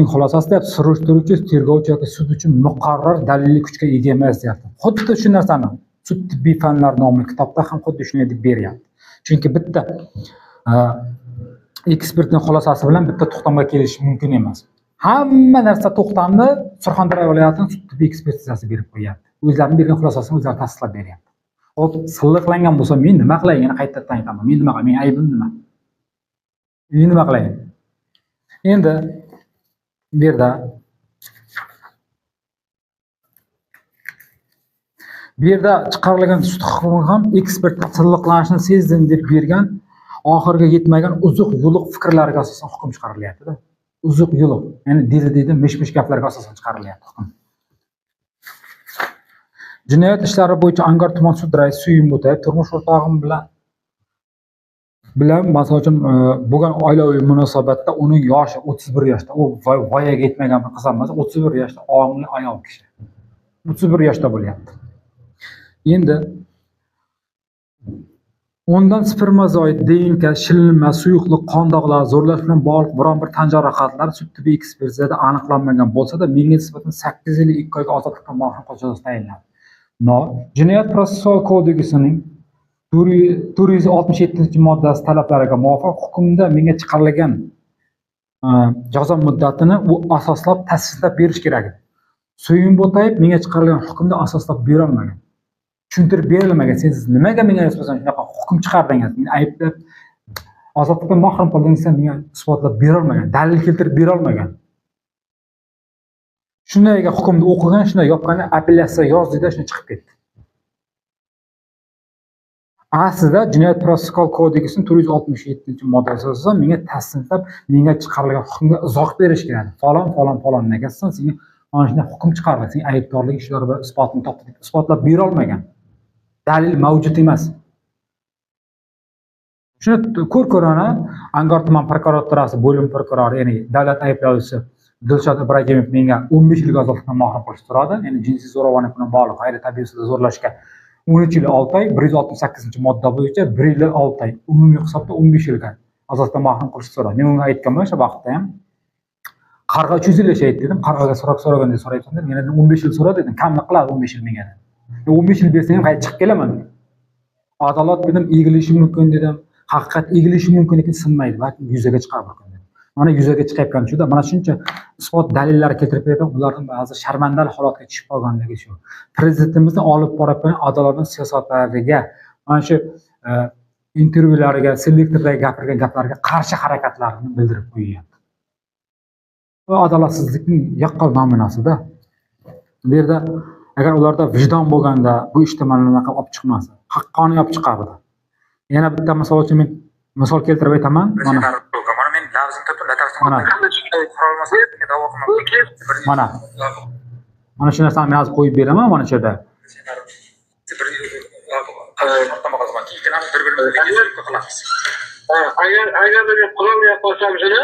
Speaker 2: xulosasi, deyapti, surishtiruvchi, tergovchi yoki sud uchun muqarrar daliliy kuchga ega emas deyapti. Xuddi shu narsani sud tibbiy fanlar nomli kitobda ham xuddi shunday deb beryapti. Chunki bitta ekspertning xulosasi bilan bitta to'xtamga kelish mumkin emas. Hamma narsa to'xtamni Surxondaryo viloyatining sud tibbiy ekspertizasi berib qo'yapti. O'zlarining bergan xulosasini o'zlari tasdiqlab beryapti. Hop, silliqlangan bo'lsa men nima qilay? Yana qaytadan aytaman. Men nima qilay? Mening aybim nima? Men nima qilay? Endi bu yerda chiqarilgan sud hukmi ham ekspertning silliqlanishini sezdim deb bergan, oxiriga yetmagan uzuq-yuluq fikrlarga asosan hukm chiqarilyapti-da. Uzuq-yuluq, ya'ni dedi-dedi mish-mish gaplarga asosan chiqarilyapti hukm. Jinoyat ishlari bo'yicha Angor tuman sud raisi Suyunbo'tayev turmush o'rtog'im bilan masalan uchun bo'lgan oilaviy munosabatda uning yoshi 31 yoshda, u voyaga yetmagan bir qiz emas, 31 yoshda ongli ayol kishi. 31 yoshda bo'lyapti. Endi undan spermazoid, DNK, shilinma, suyuqlik, qon dog'lari, zo'rlash bilan bog'liq biron bir tan jarohatlari sud tibbiy ekspertizada aniqlanmagan bo'lsa-da, menga nisbatan 8 yil 2 oyga ozodlikdan mahrum qilish jazosi tayinlandi. Jinoyat protsessual kodeksining 467-moddasi talablariga muvofiq hukmda menga chiqarilgan Jazo muddatini u asoslab, tafsillab berish kerak edi. Suyunbo'tayev menga chiqarilgan hukmni asoslab bera olmagan. Tushuntirib berilmagan. Sen siz nimaga menga nisbatan shunaqa hukm chiqardingiz? Meni ayblab ozodlikdan mahrum qildingiz, menga isbotlab bera olmagan, dalil keltirib bera olmagan. Shunday hukmni o'qigan, shunday yopganda apellyatsiya yoz dedi, shuni chiqib ketdi. Aslida Jinoyat protsessual kodeksining 467-moddasi asosan menga tasdiqlab, menga chiqarilgan hukmga izoh berish kerak. Falon, falon, falon negasan senga mana shunday hukm chiqarildi, sen aybdorlik shular bilan isbotini topdi deb isbotlab bera olmagan. Dalil mavjud emas. Shuni ko'r-ko'rona Angor tuman prokuraturasi bo'lim prokurori, ya'ni davlat ayblovchisi Dilshod Ibragimov menga 15 yilga ozodlikdan mahrum qilishni so'radi. Ya'ni jinsiy zo'ravonlik bilan bog'liq g'ayritabiiy usulda zo'rlashga 13 yil 6 oy, 168-modda bo'yicha 1 yil 6 oy, umumiy hisobda 15 yilga ozodlikdan mahrum qilishni so'radi. Men unga aytganman o'sha vaqtda ham, qarg'a 300 yil yashaydi dedim, qarg'aga so'roq so'raganda so'rayapsan dedim, yana 15 yil so'ra dedim, kamni qiladi 15 yil menga dedim. 15 yil bersang ham qaytib chiqib kelaman dedim. Adolat dedim, egilishi mumkin dedim, haqiqat egilishi mumkin, lekin sinmaydi, balki yuzaga chiqar bir kun dedim. Mana yuzaga chiqayotgan shuda, mana shuncha isbot dalillar keltirib beryapman, ularning ba'zi sharmandali holatga tushib qolganligi shu. Prezidentimizni olib borayotgan adolatli siyosatlariga, mana shu intervyularga, selektorlarga gapirgan gaplarga qarshi harakatlarini bildirib qo'yyapti. Bu adolatsizlikning yaqqol namunasida. Bu yerda agar ularda vijdon bo'lganda bu ishni mana bunaqa olib chiqmasdi, haqqoniy olib chiqardi. Yana bitta misol uchun men misol keltirib aytaman. Mana mana mana shu narsani men hozir qo'yib beraman mana shu yerda.
Speaker 4: Agar men qilolmay qolsam shuni,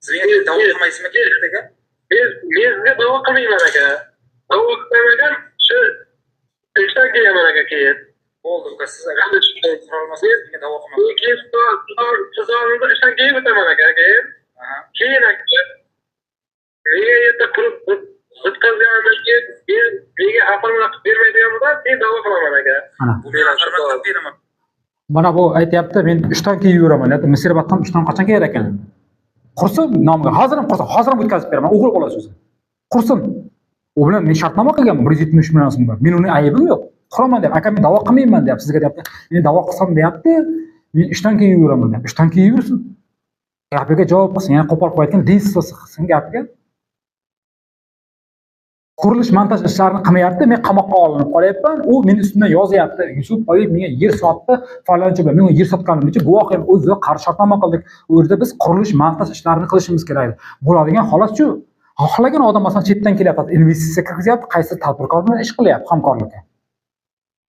Speaker 3: siz menga da'vo qilmaysizmi ertaga?
Speaker 4: Men sizga da'vo qilmayman aka. Da'vo qilmagan shu ishdan kelaman aka keyin.
Speaker 3: Bo'ldi uka, siz agar qilolmasangiz menga da'vo qilmang.
Speaker 4: Keyin ishdan keyin o'taman aka keyin. Keyin aka menga yerda qurib bitqazgandan keyin menga haqimni qilib bermaydigan bo'lsa, keyin da'vo qilaman aka.
Speaker 2: Mana bu aytyapti, men ishdan keyin yuraman deyapti. Misrbatdan ishdan qachon kelar ekan? Qursin nomiga, hozir ham qursin, hozir ham o'tkazib beraman, o'g'il bola so'zi. Qursin. U bilan men shartnoma qilganman, 173 million so'm bor. Men uni aybim yo'q. Quraman deyapti. Aka, men da'vo qilmayman deyapti, sizga deyapti. Men da'vo qilsam deyapti, men ishdan keyin yuraman deyapti. Ishdan keyin yursin. Gapiga javob qilsin, yana qo'pol qo'yayotgan aytgan deysiz qilsin gapiga. Qurilish montaj ishlarini qilmayapti, men qamoqqa olinib qolyapman. U meni ustimdan yozyapti. Yusuf Oyev menga yer sotdi, falonchi bilan. Men unga yer sotganim uchun guvoh ham o'zi qarshi shartnoma qildik. U yerda biz qurilish montaj ishlarini qilishimiz kerak edi. Bo'ladigan holat shu. Xohlagan odam masalan chetdan kelyapti, investitsiya kirgizyapti, qaysi tadbirkor bilan ish qilyapti hamkorlikka.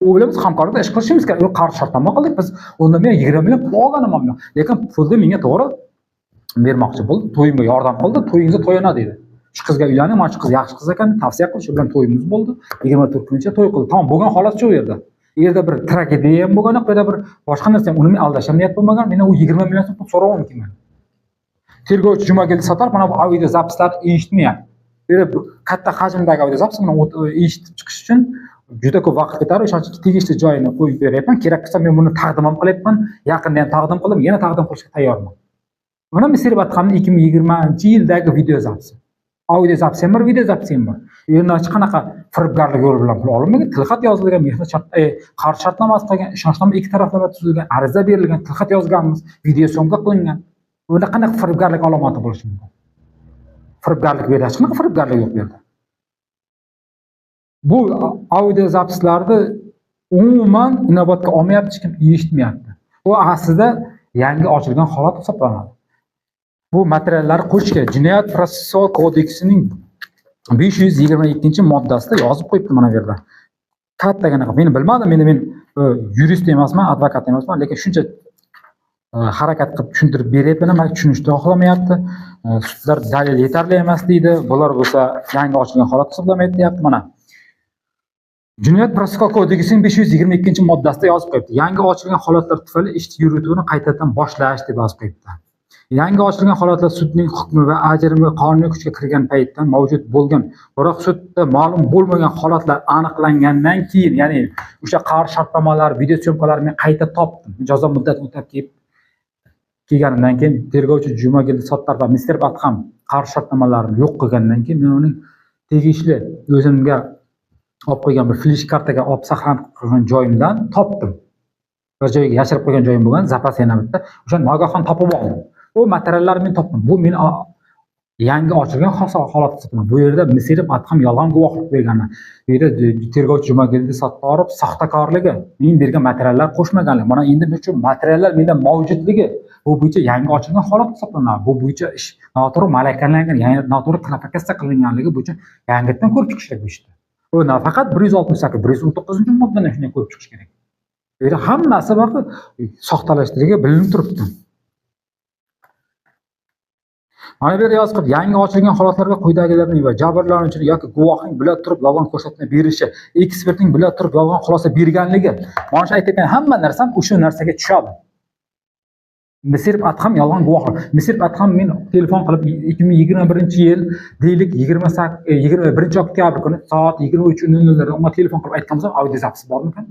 Speaker 2: U bilan biz hamkorlikda ish qilishimiz kerak. U qarshi shartnoma qildik. Biz unda men 20 million pul olganim ham yo'q. Lekin pulni menga to'g'ri bermoqchi bo'ldi. To'yimga yordam qildi, to'yingizda to'yana dedi. Shu qizga uylaning, mana shu qiz yaxshi qiz ekan, tavsiya qildi, shu bilan to'yimiz bo'ldi. 24 kuncha to'y qildi. Tamom bo'lgan holat shu yerda. U yerda bir tragediya ham bo'lgan yo'q, bu yerda bir boshqa narsa ham, uni men aldasham niyat bo'lmagan. Meni u 20 million so'm pul so'rag'im kelmagan. Tergovchi Jumageldi Sattorov mana bu audio zapslarni eshitmayapti. Bu yerda katta hajmdagi audio zaps mana eshitib chiqish uchun juda ko'p vaqt ketadi. O'shaning uchun tegishli joyini qo'yib beryapman. Kerak bo'lsa men buni taqdim ham qilyapman. Yaqinda ham taqdim qildim, yana taqdim qilishga tayyorman. Mana Misrbatxonning 2020-yildagi video zapsi. Audio zapsi ham bor, video zapsi ham bor. Endi hech qanaqa firibgarlik yo'li bilan pul olinmagan, tilxat yozilgan, mehnat shart, qarz shartnomasi qilgan, ishonchnoma ikki taraflama tuzilgan, ariza berilgan, tilxat yozganmiz, video syomka qilingan. Bunda qanaqa firibgarlik alomati bo'lishi mumkin? Firibgarlik bu yerda hech qanaqa firibgarlik yo'q bu yerda. Bu audio zapslarni umuman inobatga olmayapti, hech kim eshitmayapti. Bu aslida yangi ochilgan holat hisoblanadi. Bu materiallarni qo'yish kerak. Jinoyat protsessual kodeksining 522-moddasida yozib qo'yibdi mana bu yerda. Kattagina qilib. Men bilmadim, men yurist emasman, advokat emasman, lekin shuncha harakat qilib tushuntirib beryapman, mana tushunishni xohlamayapti. Sudlar dalil yetarli emas deydi. Bular bo'lsa yangi ochilgan holat hisoblanmaydi deyapti mana. Jinoyat protsessual kodeksining 522-moddasida yozib qo'yibdi. Yangi ochilgan holatlar tufayli ish yurituvni qaytadan boshlash deb yozib qo'yibdi. Yangi ochilgan holatlar sudning hukmi va ajrimi qonuniy kuchga kirgan paytdan mavjud bo'lgan, biroq sudda ma'lum bo'lmagan holatlar aniqlangandan keyin, ya'ni o'sha qarz shartnomalar, video syomkalar men qayta topdim. Jazo muddati o'tab kelib, Kelganimdan keyin tergovchi Jumageldi Sottorov va Mister Adham qarshi shartnomalarini yo'q qilgandan keyin men uning tegishli o'zimga olib qo'ygan bir flesh kartaga olib saqlanib qolgan joyimdan topdim. Bir joyga yashirib qo'ygan joyim bo'lgan, zapas yana bitta. O'sha nogahon topib oldim. U materiallarni men topdim. Bu men yangi ochilgan holat hisoblanadi. Bu yerda Misirov Adham yolg'on guvohlik bergani, bu yerda tergovchi Jumageldi Sottorov soxtakorligi, men bergan materiallar qo'shmaganligi, mana endi shu materiallar menda mavjudligi, bu bo'yicha yangi ochilgan holat hisoblanadi. Bu bo'yicha ish noto'g'ri malakalangan, ya'ni noto'g'ri klassifikatsiya qilinganligi bo'yicha yangidan ko'rib chiqish kerak bu ishni. Bu nafaqat 168, 119-moddadan shunday ko'rib chiqish kerak. Bu yerda hammasi bor soxtalashtiriga bilinib turibdi. Mana bu yerda yozib, yangi ochilgan holatlarga quyidagilarning va jabrlanuvchining yoki guvohning bila turib yolg'on ko'rsatma berishi, ekspertning bila turib yolg'on xulosa berganligi, mana shu aytayotgan hamma narsam o'sha narsaga tushadi. Misirov Adham yolg'on guvohlik. Misirov Adham men telefon qilib 2021-yil deylik 21 oktyabr kuni soat 23:00 da unga telefon qilib aytgan bo'lsam, audio zapisi bormikan?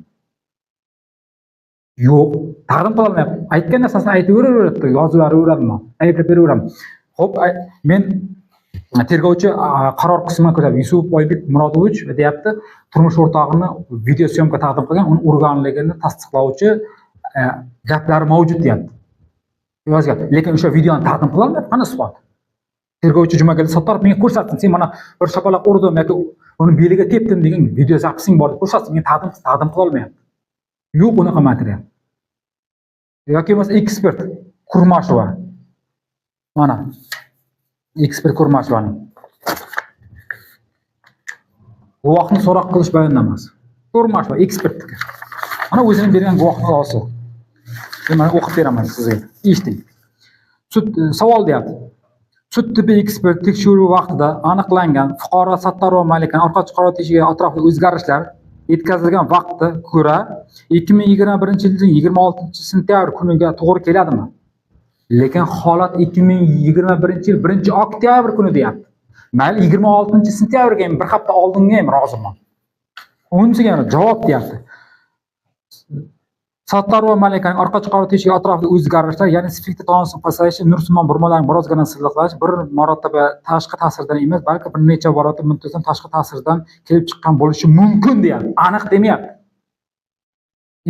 Speaker 2: Yo'q, taqdim qila olmayapti. Aytgan narsasini aytaveraveradi, yozib beraveraman, aytib beraveraman. Xo'p, men tergovchi qaror qismini ko'rib, Yusuf Oybek Murodovich deyapti, turmush o'rtog'ini video syomka taqdim qilgan, uni urganligini tasdiqlovchi gaplari mavjud deyapti. Yozgan. Lekin o'sha videoni taqdim qila olmayapti, qani isbot? Tergovchi Jumageldi Sottorov menga ko'rsatsin, sen mana bir shapaloq urdim yoki uni beliga tepdim degan video zapising bor deb ko'rsatsin, men taqdim qila olmayapti. Yo'q unaqa material. Yoki bo'lmasa ekspert Kurmashova. Mana ekspert Kurmashovaning guvohni so'roq qilish bayonnomasi. Kurmashova ekspertniki. Mana o'zining bergan guvohnomasi. Men mana o'qib beraman sizga. Eshiting. Sud savol deyapti. Sud tibbiy ekspert tekshiruvi vaqtida aniqlangan fuqaro Sattorova Malikani orqa chiqarib teshiga atrofli o'zgarishlar yetkazilgan vaqtga ko'ra 2021-yilning 26-sentyabr kuniga to'g'ri keladimi? Lekin holat 2021-yil 1-oktyabr kuni deyapti. Mayli 26-sentyabrga ham bir hafta oldinga ham roziman. Unisiga ham javob deyapti. Sattorova Malikaning orqa chiqarib teshiga atrofli o'zgarishlar, ya'ni sfinkter tonusi pasayishi, nursimon burmalarning birozgina silliqlanishi bir marotaba tashqi ta'sirdan emas, balki bir necha marotaba muntazam tashqi ta'sirdan kelib chiqqan bo'lishi mumkin deyapti. Aniq demayapti.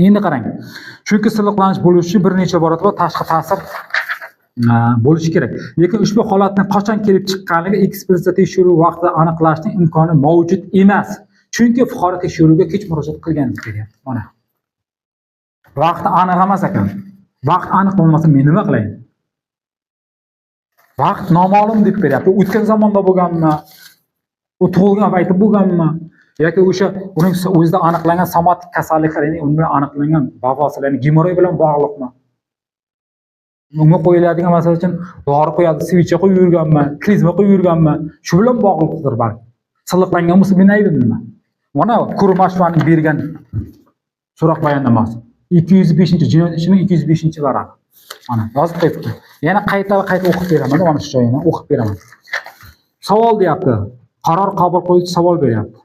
Speaker 2: Endi qarang. Chunki silliqlanish bo'lishi bir necha marotaba tashqi ta'sir bo'lishi kerak. Lekin ushbu holatning qachon kelib chiqqanligi ekspertiza tekshiruvi vaqtida aniqlashning imkoni mavjud emas. Chunki fuqaro tekshiruvga kech murojaat qilgan deyapti. Mana. Vaqti aniq emas ekan. Vaqt aniq bo'lmasa men nima qilay? Vaqt noma'lum deb beryapti. O'tgan zamonda bo'lganmi? U tug'ilgan payti bo'lganmi? Yoki o'sha uning o'zida aniqlangan somatik kasalliklar, ya'ni uni bilan aniqlangan vafoslar, ya'ni gemoroy bilan bog'liqmi? Unga qo'yiladigan masalan uchun dori qo'yadi, svicha qo'yib yurganmi, klizma qo'yib yurganmi? Shu bilan bog'liqdir balki. Silliqlangan bo'lsa meni aybim nima? Mana Kurmashovaning bergan so'roq bayonnomasi. 205-jinoyat ishining 205-varaqi. Mana yozib qo'yibdi. Yana qayta va qayta o'qib beraman, mana shu joyini o'qib beraman. Savol deyapti. Qaror qabul qiluvchi savol beryapti.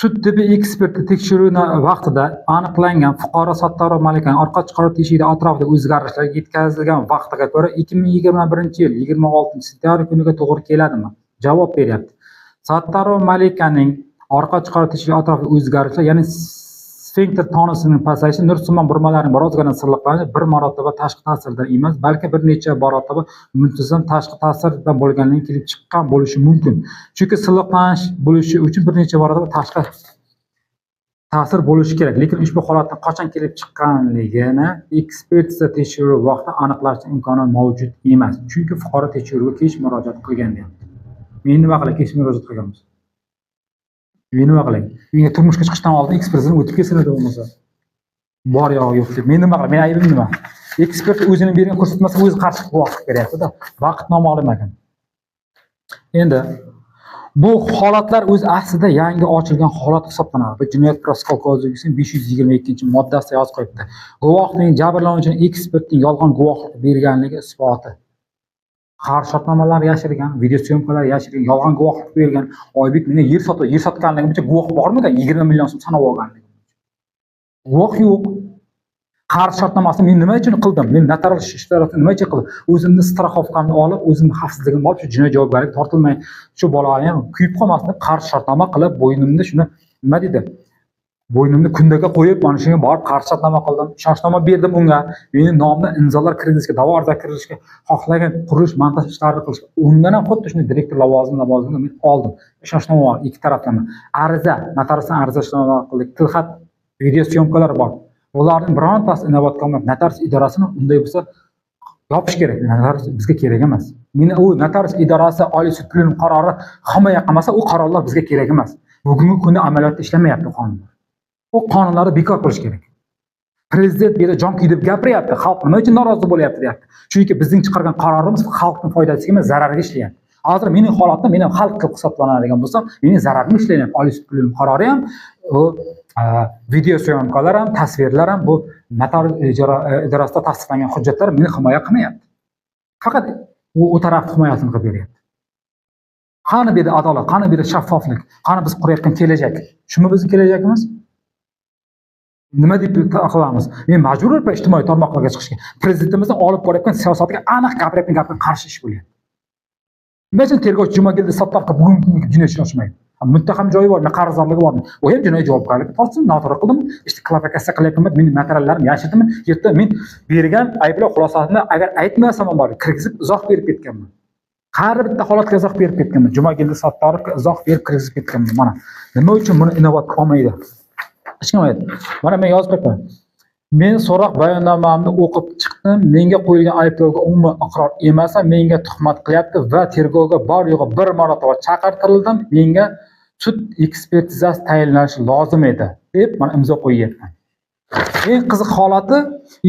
Speaker 2: Sud tibbiy eksperti tekshiruvi vaqtida aniqlangan fuqaro Sattorova Malikaning orqa chiqarib teshigida atrofida o'zgarishlar yetkazilgan vaqtiga ko'ra 2021-yil 26-sentyabr kuniga to'g'ri keladimi? Javob beryapti. Sattorova Malikaning orqa chiqarib teshigi atrofida o'zgarishlar, ya'ni sfinkter tonusining pasayishi, nursimon burmalarining birozgina silliqlanishi bir marotaba tashqi ta'sirdan emas, balki bir necha marotaba muntazam tashqi ta'sirdan bo'lganligi kelib chiqqan bo'lishi mumkin. Chunki silliqlanish bo'lishi uchun bir necha marotaba tashqi ta'sir bo'lishi kerak. Lekin ushbu holatning qachon kelib chiqqanligini ekspertiza tekshiruvi vaqtida aniqlashning imkoni mavjud emas. Chunki fuqaro tekshiruvga kech murojaat qilgan deyapti. Men nima qilay, kech murojaat qilganmiz? Men nima qilay? Menga turmushga chiqishdan oldin ekspertizani o'tib kelsin edi bo'lmasa. Bor yo'q yo'q deb. Men nima qilay? Men aybim nima? Ekspert o'zini bergan ko'rsatmasiga o'zi qarshi guvohlik beryapti-da. Vaqt noma'lum ekan. Endi bu holatlar o'z aslida yangi ochilgan holat hisoblanadi. Bu jinoyat protsessual kodeksining 522-moddasida yozib qo'yibdi. Guvohning jabrlanuvchining ekspertning yolg'on guvohlik berganligi isboti. Qaror shartnomalar yashirgan, video syomkalar yashirgan, yolg'on guvohlik bergan. Oybek meni yer sotdi, yer sotganligimcha guvoh bormikan? 20 million so'm sanab olganligim. Guvoh yo'q. Qarz shartnomasini men nima uchun qildim? Men notarius ishtirokini nima uchun qildim? O'zimni страховка mni olib, o'zimni xavfsizligimni olib, shu jinoiy javobgarlikka tortilmay, shu bolalar ham kuyib qolmasin deb qarz shartnoma qilib, bo'ynimni shuni nima deydi? Bo'ynimni kundaga qo'yib, mana shunga borib qarz shartnoma qildim. Ishonchnoma berdim unga. Meni nomimni imzolar kirgizishga, da'vo arza kirgizishga, xohlagan qurilish montaj ishlarini qilishga. Undan ham xuddi shunday direktor lavozimini men oldim. Ishonchnoma bor, ikki taraflama. Ariza, notariusdan ariza ishlama qildik. Tilxat, video съёмка lar bor. Ularning birontasi inobatga olmadi. Notarius idorasini unday bo'lsa yopish kerak. Notarius bizga kerak emas. Meni u notarius idorasi Oliy sud plenum qarori himoya qilmasa, u qarorlar bizga kerak emas. Bugungi kunda amaliyotda ishlamayapti qonunlar. U qonunlarni bekor qilish kerak. Prezident bu yerda jon kuydirib gapiryapti. Xalq nima uchun norozi bo'lyapti deyapti. Chunki bizning chiqargan qarorimiz xalqning foydasiga emas, zarariga ishlayapti. Hozir mening holatim, men ham xalq qilib hisoblanadigan bo'lsam, mening zararim ishlayapti. Oliy sud plenum qarori ham, u video съёмка lar ham, tasvirlar ham, bu notarius idorasida tasdiqlangan hujjatlar meni himoya qilmayapti. Faqat u taraf himoyasini qilib beryapti. Qani bu yerda adolat, qani bu yerda shaffoflik, qani biz qurayotgan kelajak? Shumi bizning kelajagimiz? Nima deb qilamiz? Men majburman ijtimoiy tarmoqlarga chiqishga. Prezidentimizning olib borayotgan siyosatiga aniq gapirayotgan gapga qarshi ish bo'lyapti. Nima uchun tergovchi Jumageldi Sattorovga bugungi kunga jinoiy ish ochmaydi? Muttaham joyi bormi, qarzdorligi bormi? U ham jinoiy javobgarlikka tortsin, noto'g'ri qildimi? Ishni klarifikatsiya qilyapman, mening materiallarim yashirdimi? Yerda men bergan ayblov xulosasini agar aytmasam ham bor, kirgizib izoh berib ketganman. Har bitta holatga izoh berib ketganman. Jumageldi Sattorovga izoh berib kirgizib ketganman. Mana nima uchun buni inobatga olmaydi? Hech kim olmaydi. Mana men yozib qo'yibman. Men so'roq bayonnomamni o'qib chiqdim. Menga qo'yilgan ayblovga umuman iqror emasman. Menga tuhmat qilyapti va tergovga bor yo'g'i bir marotaba chaqirtirildim. Menga sud ekspertizasi tayinlanishi lozim edi deb mana imzo qo'yyapman. Eng qiziq holati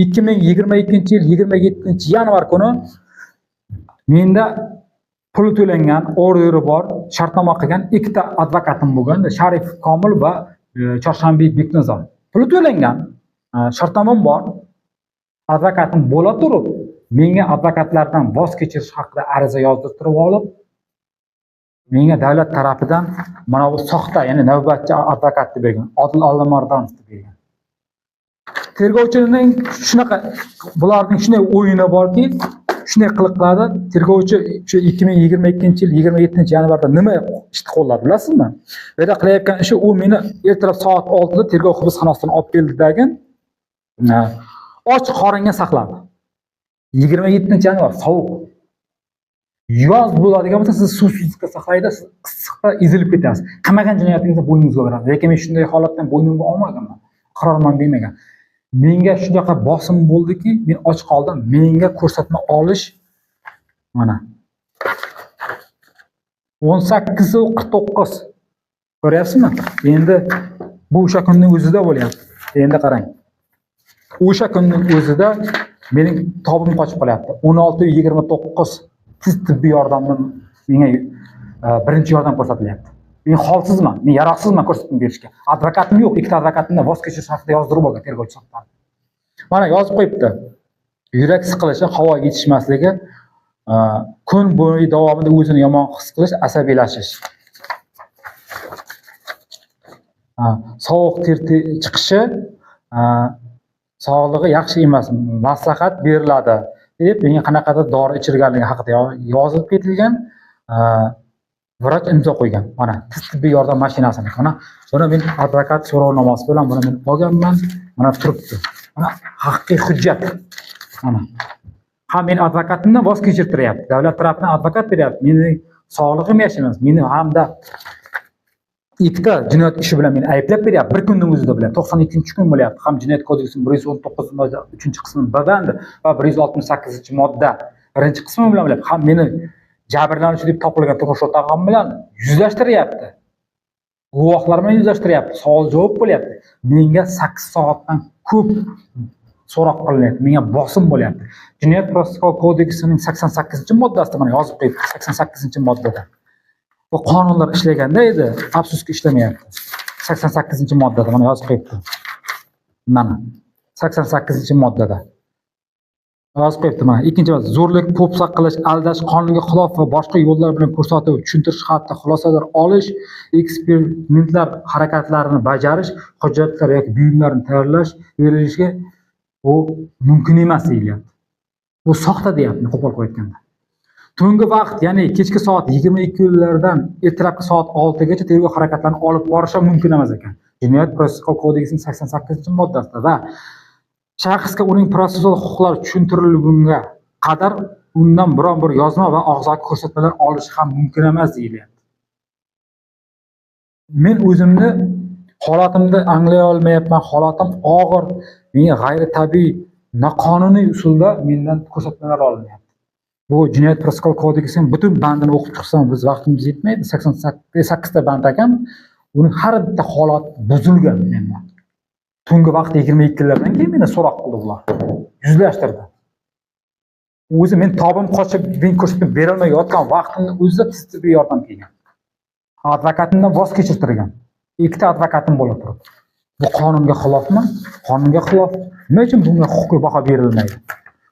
Speaker 2: 2022-yil 27 yanvar kuni menda puli to'langan, orderi bor, shartnoma qilgan ikkita advokatim bo'lgan, Sharif Komil va Chorshanbek Beknazar. Puli to'langan, shartnomam bor. Advokatim bo'la turib, menga advokatlardan voz kechirish haqida ariza yozdirtirib olib, menga davlat tarafidan mana bu soxta, ya'ni navbatchi advokatni bergan, Odil Allamardonovni bergan. Tergovchining shunaqa, bularning shunday o'yini borki, shunday qiliq qiladi. Tergovchi shu 2022-yil 27 yanvarda nima ishni qo'lladi bilasizmi? Bu yerda qilayotgan ishi, u meni ertalab soat 6 da tergov hibsxonasidan olib keldidagin, och qoringa saqladi. 27 yanvar sovuq. Yoz bo'ladigan bo'lsa, siz suvsizlikka saqlaydi, siz issiqda ezilib ketasiz. Qilmagan jinoyatingizni bo'yningizga oladi. Lekin men shunday holatdan bo'ynimga olmaganman. Iqrorman demagan. Menga shunaqa bosim bo'ldiki, men och qoldim. Menga ko'rsatma olish mana 18:49, ko'ryapsizmi? Endi bu o'sha kunning o'zida bo'lyapti. Endi qarang. O'sha kunning o'zida mening tobim qochib qolyapti. 16:29 tez tibbiy yordamni menga birinchi yordam ko'rsatilyapti. Men holsizman, men yaroqsizman ko'rsatma berishga. Advokatim yo'q, ikkita advokatimdan voz kechish haqida yozdirib olgan tergovchi Sattorov. Mana yozib qo'yibdi. Yurak siqilishi, havo yetishmasligi, kun bo'yi davomida o'zini yomon his qilish, asabiylashish. Sovuq ter chiqishi, sog'lig'i yaxshi emas, maslahat beriladi deb menga qanaqadir dori ichirganligi haqida yozib ketilgan. Vrach imzo qo'ygan. Mana tez tibbiy yordam mashinasini. Mana buni men advokat so'rovnomasi bilan buni men olganman. Mana turibdi. Mana haqiqiy hujjat. Mana. Ha, meni advokatimdan voz kechirtiryapti. Davlat tarafidan advokat beryapti. Meni sog'lig'im yaxshi emas. Meni hamda ikkita jinoyat ishi bilan meni ayblab beryapti. Bir kunning o'zida bilan 92-kun bo'lyapti. Ham jinoyat kodeksining 119 3-qismi B bandi va 168-modda birinchi qismi bilan bo'lyapti. Ham meni jabrlanuvchi deb topilgan turmush o'rtog'im bilan yuzlashtiryapti. Guvohlar bilan yuzlashtiryapti. Savol javob bo'lyapti. Menga 8 soatdan ko'p so'roq qilinyapti. Menga bosim bo'lyapti. Jinoyat protsessual kodeksining 88-moddasida mana yozib qo'yibdi. 88-moddada. Bu qonunlar ishlaganda edi, afsuski ishlamayapti. 88-moddada mana yozib qo'yibdi. Mana 88-moddada. Yozib qo'yibdi mana. Ikkinchi modda: zo'rlik, po'pisa qilish, aldash, qonunga xilof va boshqa yo'llar bilan ko'rsatuv, tushuntirish xati, xulosalar olish, eksperimentlar harakatlarini bajarish, hujjatlar yoki buyumlarni tayyorlash, berilishiga Bu mumkin emas deyilyapti. Bu soxta deyapti, qo'pol qilib aytganda. Tungi vaqt, ya'ni kechki soat 22:00lardan ertalabki soat 6 gacha tergov harakatlarini olib borish ham mumkin emas ekan. Jinoyat protsessual kodeksining 88-moddasida va shaxsga uning protsessual huquqlari tushuntirilgunga qadar undan biron bir yozma va og'zaki ko'rsatmalar olish ham mumkin emas deyilyapti. Men o'zimni holatimni anglay olmayapman, holatim og'ir, menga g'ayritabiiy, noqonuniy usulda mendan ko'rsatmalar olinyapti. Bu jinoyat protsessual kodeksining butun bandini o'qib chiqsam biz vaqtimiz yetmaydi. 88 ta band ekan. Uni har bitta holat buzilgan menda. Tungi vaqt 22lardan keyin meni so'roq qildi bular. Yuzlashtirdi. O'zi men tobim qochib, men ko'rsatib berolmay yotgan vaqtimni o'zida tez tibbiy yordam kelgan. Advokatimdan voz kechirtirgan. 2 ta advokatim bo'lib turib. Bu qonunga xilofmi? Qonunga xilof. Nima uchun bunga huquqiy baho berilmaydi?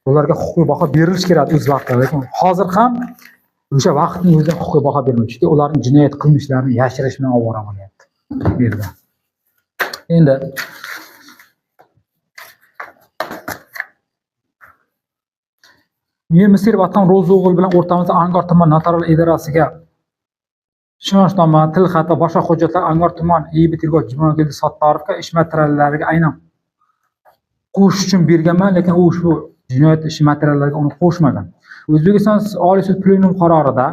Speaker 2: Ularga huquqiy baho berilishi kerak o'z vaqtida, lekin hozir ham o'sha vaqtning o'zida huquqiy baho bermaydi. Chunki ularning jinoyat qilmishlarini yashirish bilan ovora bo'lyapti. Bu yerda. Endi Misir Vatan Ro'ziqul bilan o'rtamizda Angor tuman notarial idorasiga ishonchnoma, tilxat va boshqa hujjatlar Angor tuman IIB tergovchi Jumageldi Sattorovga ish materiallariga aynan qo'shish uchun berganman, lekin u ushbu jinoyat ishi materiallariga uni qo'shmagan. O'zbekiston Oliy sud plenum qarorida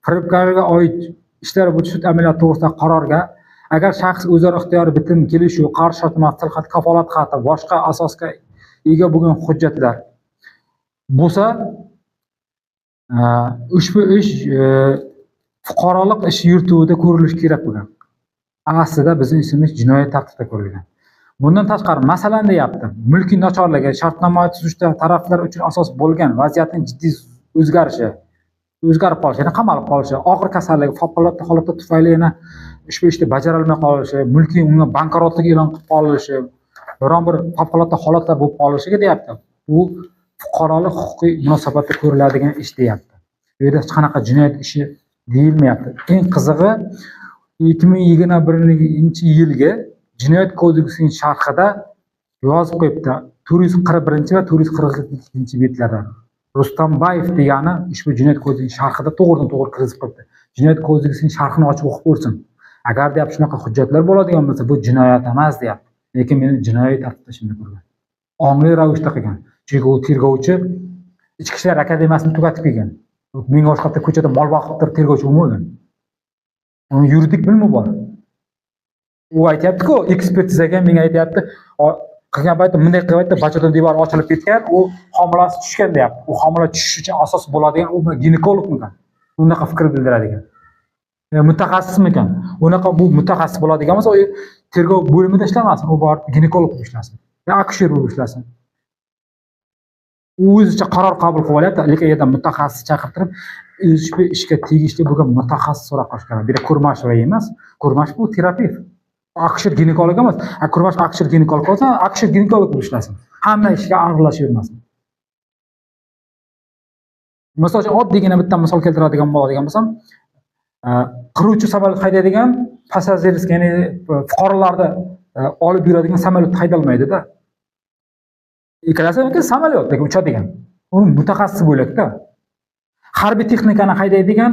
Speaker 2: firibgarga oid ishlar bo'yicha sud amaliyoti to'g'risidagi qarorga agar shaxs o'zaro ixtiyoriy bitim, kelishuv, qarz shartnomasi, tilxat, kafolat xati, boshqa asosga ega bo'lgan hujjatlar bo'lsa, ushbu ish fuqarolik ish yurituvida ko'rilishi kerak bo'lgan. Aslida bizning ishimiz jinoiy tartibda ko'rilgan. Bundan tashqari, masalan deyapti, mulkiy nochorligi, shartnoma tuzishda taraflar uchun asos bo'lgan vaziyatning jiddiy o'zgarishi, o'zgarib qolishi, ya'ni qamalib qolishi, og'ir kasalligi, favqulodda holatda tufayli yana ushbu ishni bajarolmay qolishi, mulkiy unga bankrotlik e'lon qilib qolinishi, biron bir favqulodda holatlar bo'lib qolishiga deyapti. Bu fuqarolik huquqiy munosabatda ko'riladigan ish deyapti. Bu yerda hech qanaqa jinoyat ishi deyilmayapti. Eng qizig'i 2021-yilgi Jinoyat kodeksining sharhida yozib qo'yibdi. 441 va 442 betlarda. Rustambayev degani ushbu jinoyat kodeksining sharhida to'g'ridan to'g'ri kirgizib qo'yibdi. Jinoyat kodeksining sharhini ochib o'qib ko'rsin. Agar deyapti shunaqa hujjatlar bo'ladigan bo'lsa, bu jinoyat emas deyapti. Lekin meni jinoiy tartibda shuni ko'rgan. Ongli ravishda qilgan. Chunki u tergovchi Ichki ishlar akademiyasini tugatib kelgan. Menga o'xshab ko'chada mol boqib turib tergovchi bo'lmagan. Uni yuridik bilimi bor. U aytyapti-ku, ekspertizaga menga aytyapti, qilgan paytda bunday qilgan paytda bachadon devori ochilib ketgan, u homilasi tushgan deyapti. U homila tushishi uchun asos bo'ladigan u ginekologmikan? Unaqa fikr bildiradigan. Mutaxassismikan? Unaqa bu mutaxassis bo'ladigan bo'lsa, u tergov bo'limida ishlamasin, u borib ginekolog bo'lib ishlasin, yo akusher bo'lib ishlasin. U o'zicha qaror qabul qilib olyapti, lekin yerda mutaxassis chaqirtirib, ushbu ishga tegishli bo'lgan mutaxassis so'roq qilish kerak. Bu yerda Kurmasheva emas, Kurmash bu terapevt. Akusher ginekolog emas. Kurmash akusher ginekolog bo'lsa, akusher ginekolog bo'lib ishlasin. Hamma ishga aralashavermasin. Misol uchun oddiygina bitta misol keltiradigan bo'ladigan bo'lsam, qiruvchi samolyot haydaydigan passajirsk, ya'ni fuqarolarni olib yuradigan samolyot haydalmaydi-da. Ikkalasi ham samolyot, lekin uchadigan. Uni mutaxassis bo'lakda. Harbiy texnikani haydaydigan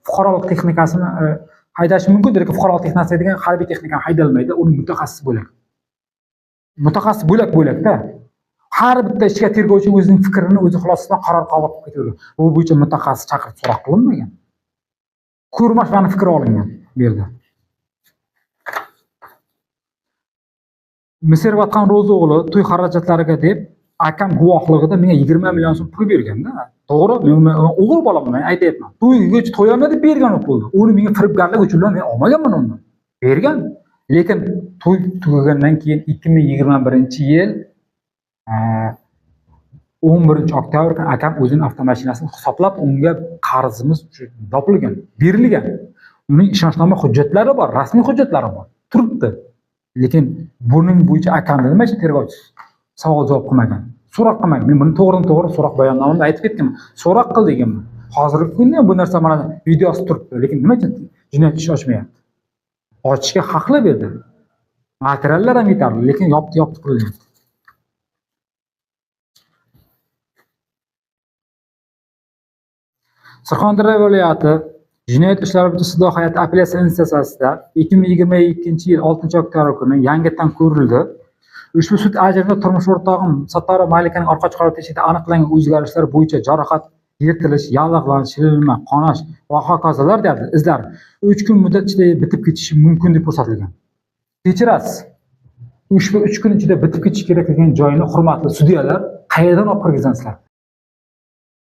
Speaker 2: fuqarolik texnikasini haydashi mumkin, lekin fuqarolik texnikasi degan harbiy texnikani haydalmaydi, uni mutaxassis bo'lak. Mutaxassis bo'lak bo'lakda. Har bitta ishga tergovchi o'zining fikrini, o'zi xulosasidan qaror qabul qilib ketavergan. Bu bo'yicha mutaxassis chaqirib so'roq qilinmagan. Kurmashevani fikri olingan bu yerda. Misir Vatan Ro'ziquli to'y xarajatlariga deb akam guvohligida menga 20 million so'm pul berganda, to'g'ri, men o'g'il bolaman, men aytyapman. To'yga to'yamda deb bergan u pulni. Uni menga firibgarlik uchun men olmaganman undan. Bergan. Lekin to'y tugagandan keyin 2021-yil 11 oktyabr kuni akam o'zining avtomashinasini hisoblab unga qarzimiz topilgan, berilgan. Uning ishonchnoma hujjatlari bor, rasmiy hujjatlari bor, turibdi. Lekin buning bo'yicha akamni nima uchun tergovchi savol javob qilmagan, so'roq qilmagan. Men buni to'g'ridan to'g'ri so'roq bayonnomamda aytib ketganman. So'roq qil deganman. Hozirgi kunda ham bu narsa mana videosi turibdi, lekin nima uchun jinoyat ishi ochmayapti? Ochishga haqli berdi. Materiallar ham yetarli, lekin yopdi qilyapti. Surxondaryo viloyati jinoyat ishlari bo'yicha sudlov hay'ati apellyatsiya instansiyasida 2022-yil 6 oktyabr kuni yangitdan ko'rildi. Ushbu sud ajrimida turmush o'rtog'im Sattorova Malikaning orqa chiqarib teshikda aniqlangan o'zgarishlar bo'yicha jarohat, yirtilish, yallig'lanish, shilinma, qonash va hokazolar deyapti, izlar 3 kun muddat ichida bitib ketishi mumkin deb ko'rsatilgan. Kechirasiz. Ushbu 3 kun ichida bitib ketishi kerak degan joyini, hurmatli sudyalar, qayerdan olib kirgizgansizlar?